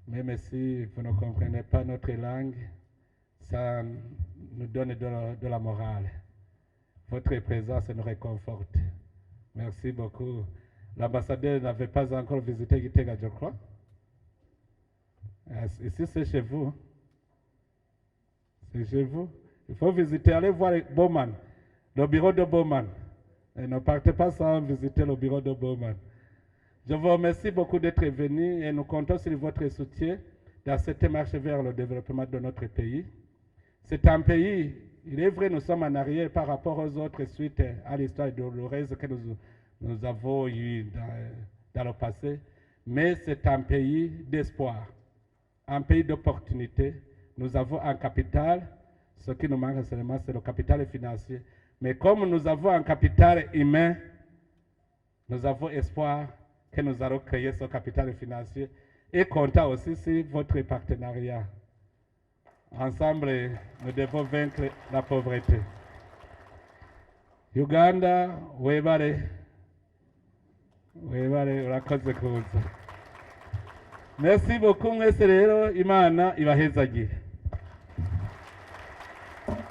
Même si vous ne comprenez pas notre langue, ça nous donne de la morale. Votre présence nous réconforte. Merci beaucoup. L'ambassadeur n'avait pas encore visité Gitega, je crois. Ici, c'est chez vous. C'est chez vous. Il faut visiter, allez voir Bowman, le bureau de Bowman. Et ne partez pas sans visiter le bureau de Bowman. Je vous remercie beaucoup d'être venu et nous comptons sur votre soutien dans cette marche vers le développement de notre pays. C'est un pays, il est vrai, nous sommes en arrière par rapport aux autres suite à l'histoire douloureuse que nous avons eue dans le passé, mais c'est un pays d'espoir, un pays d'opportunité. Nous avons un capital, ce qui nous manque seulement, c'est le capital financier. Mais comme nous avons un capital humain, nous avons espoir que nous allons créer ce capital financier et comptant aussi sur votre partenariat. Ensemble, nous devons vaincre la pauvreté. Uganda, webale, webale, urakoze kuza. Merci beaucoup mwese rero, Imana ibahezagire.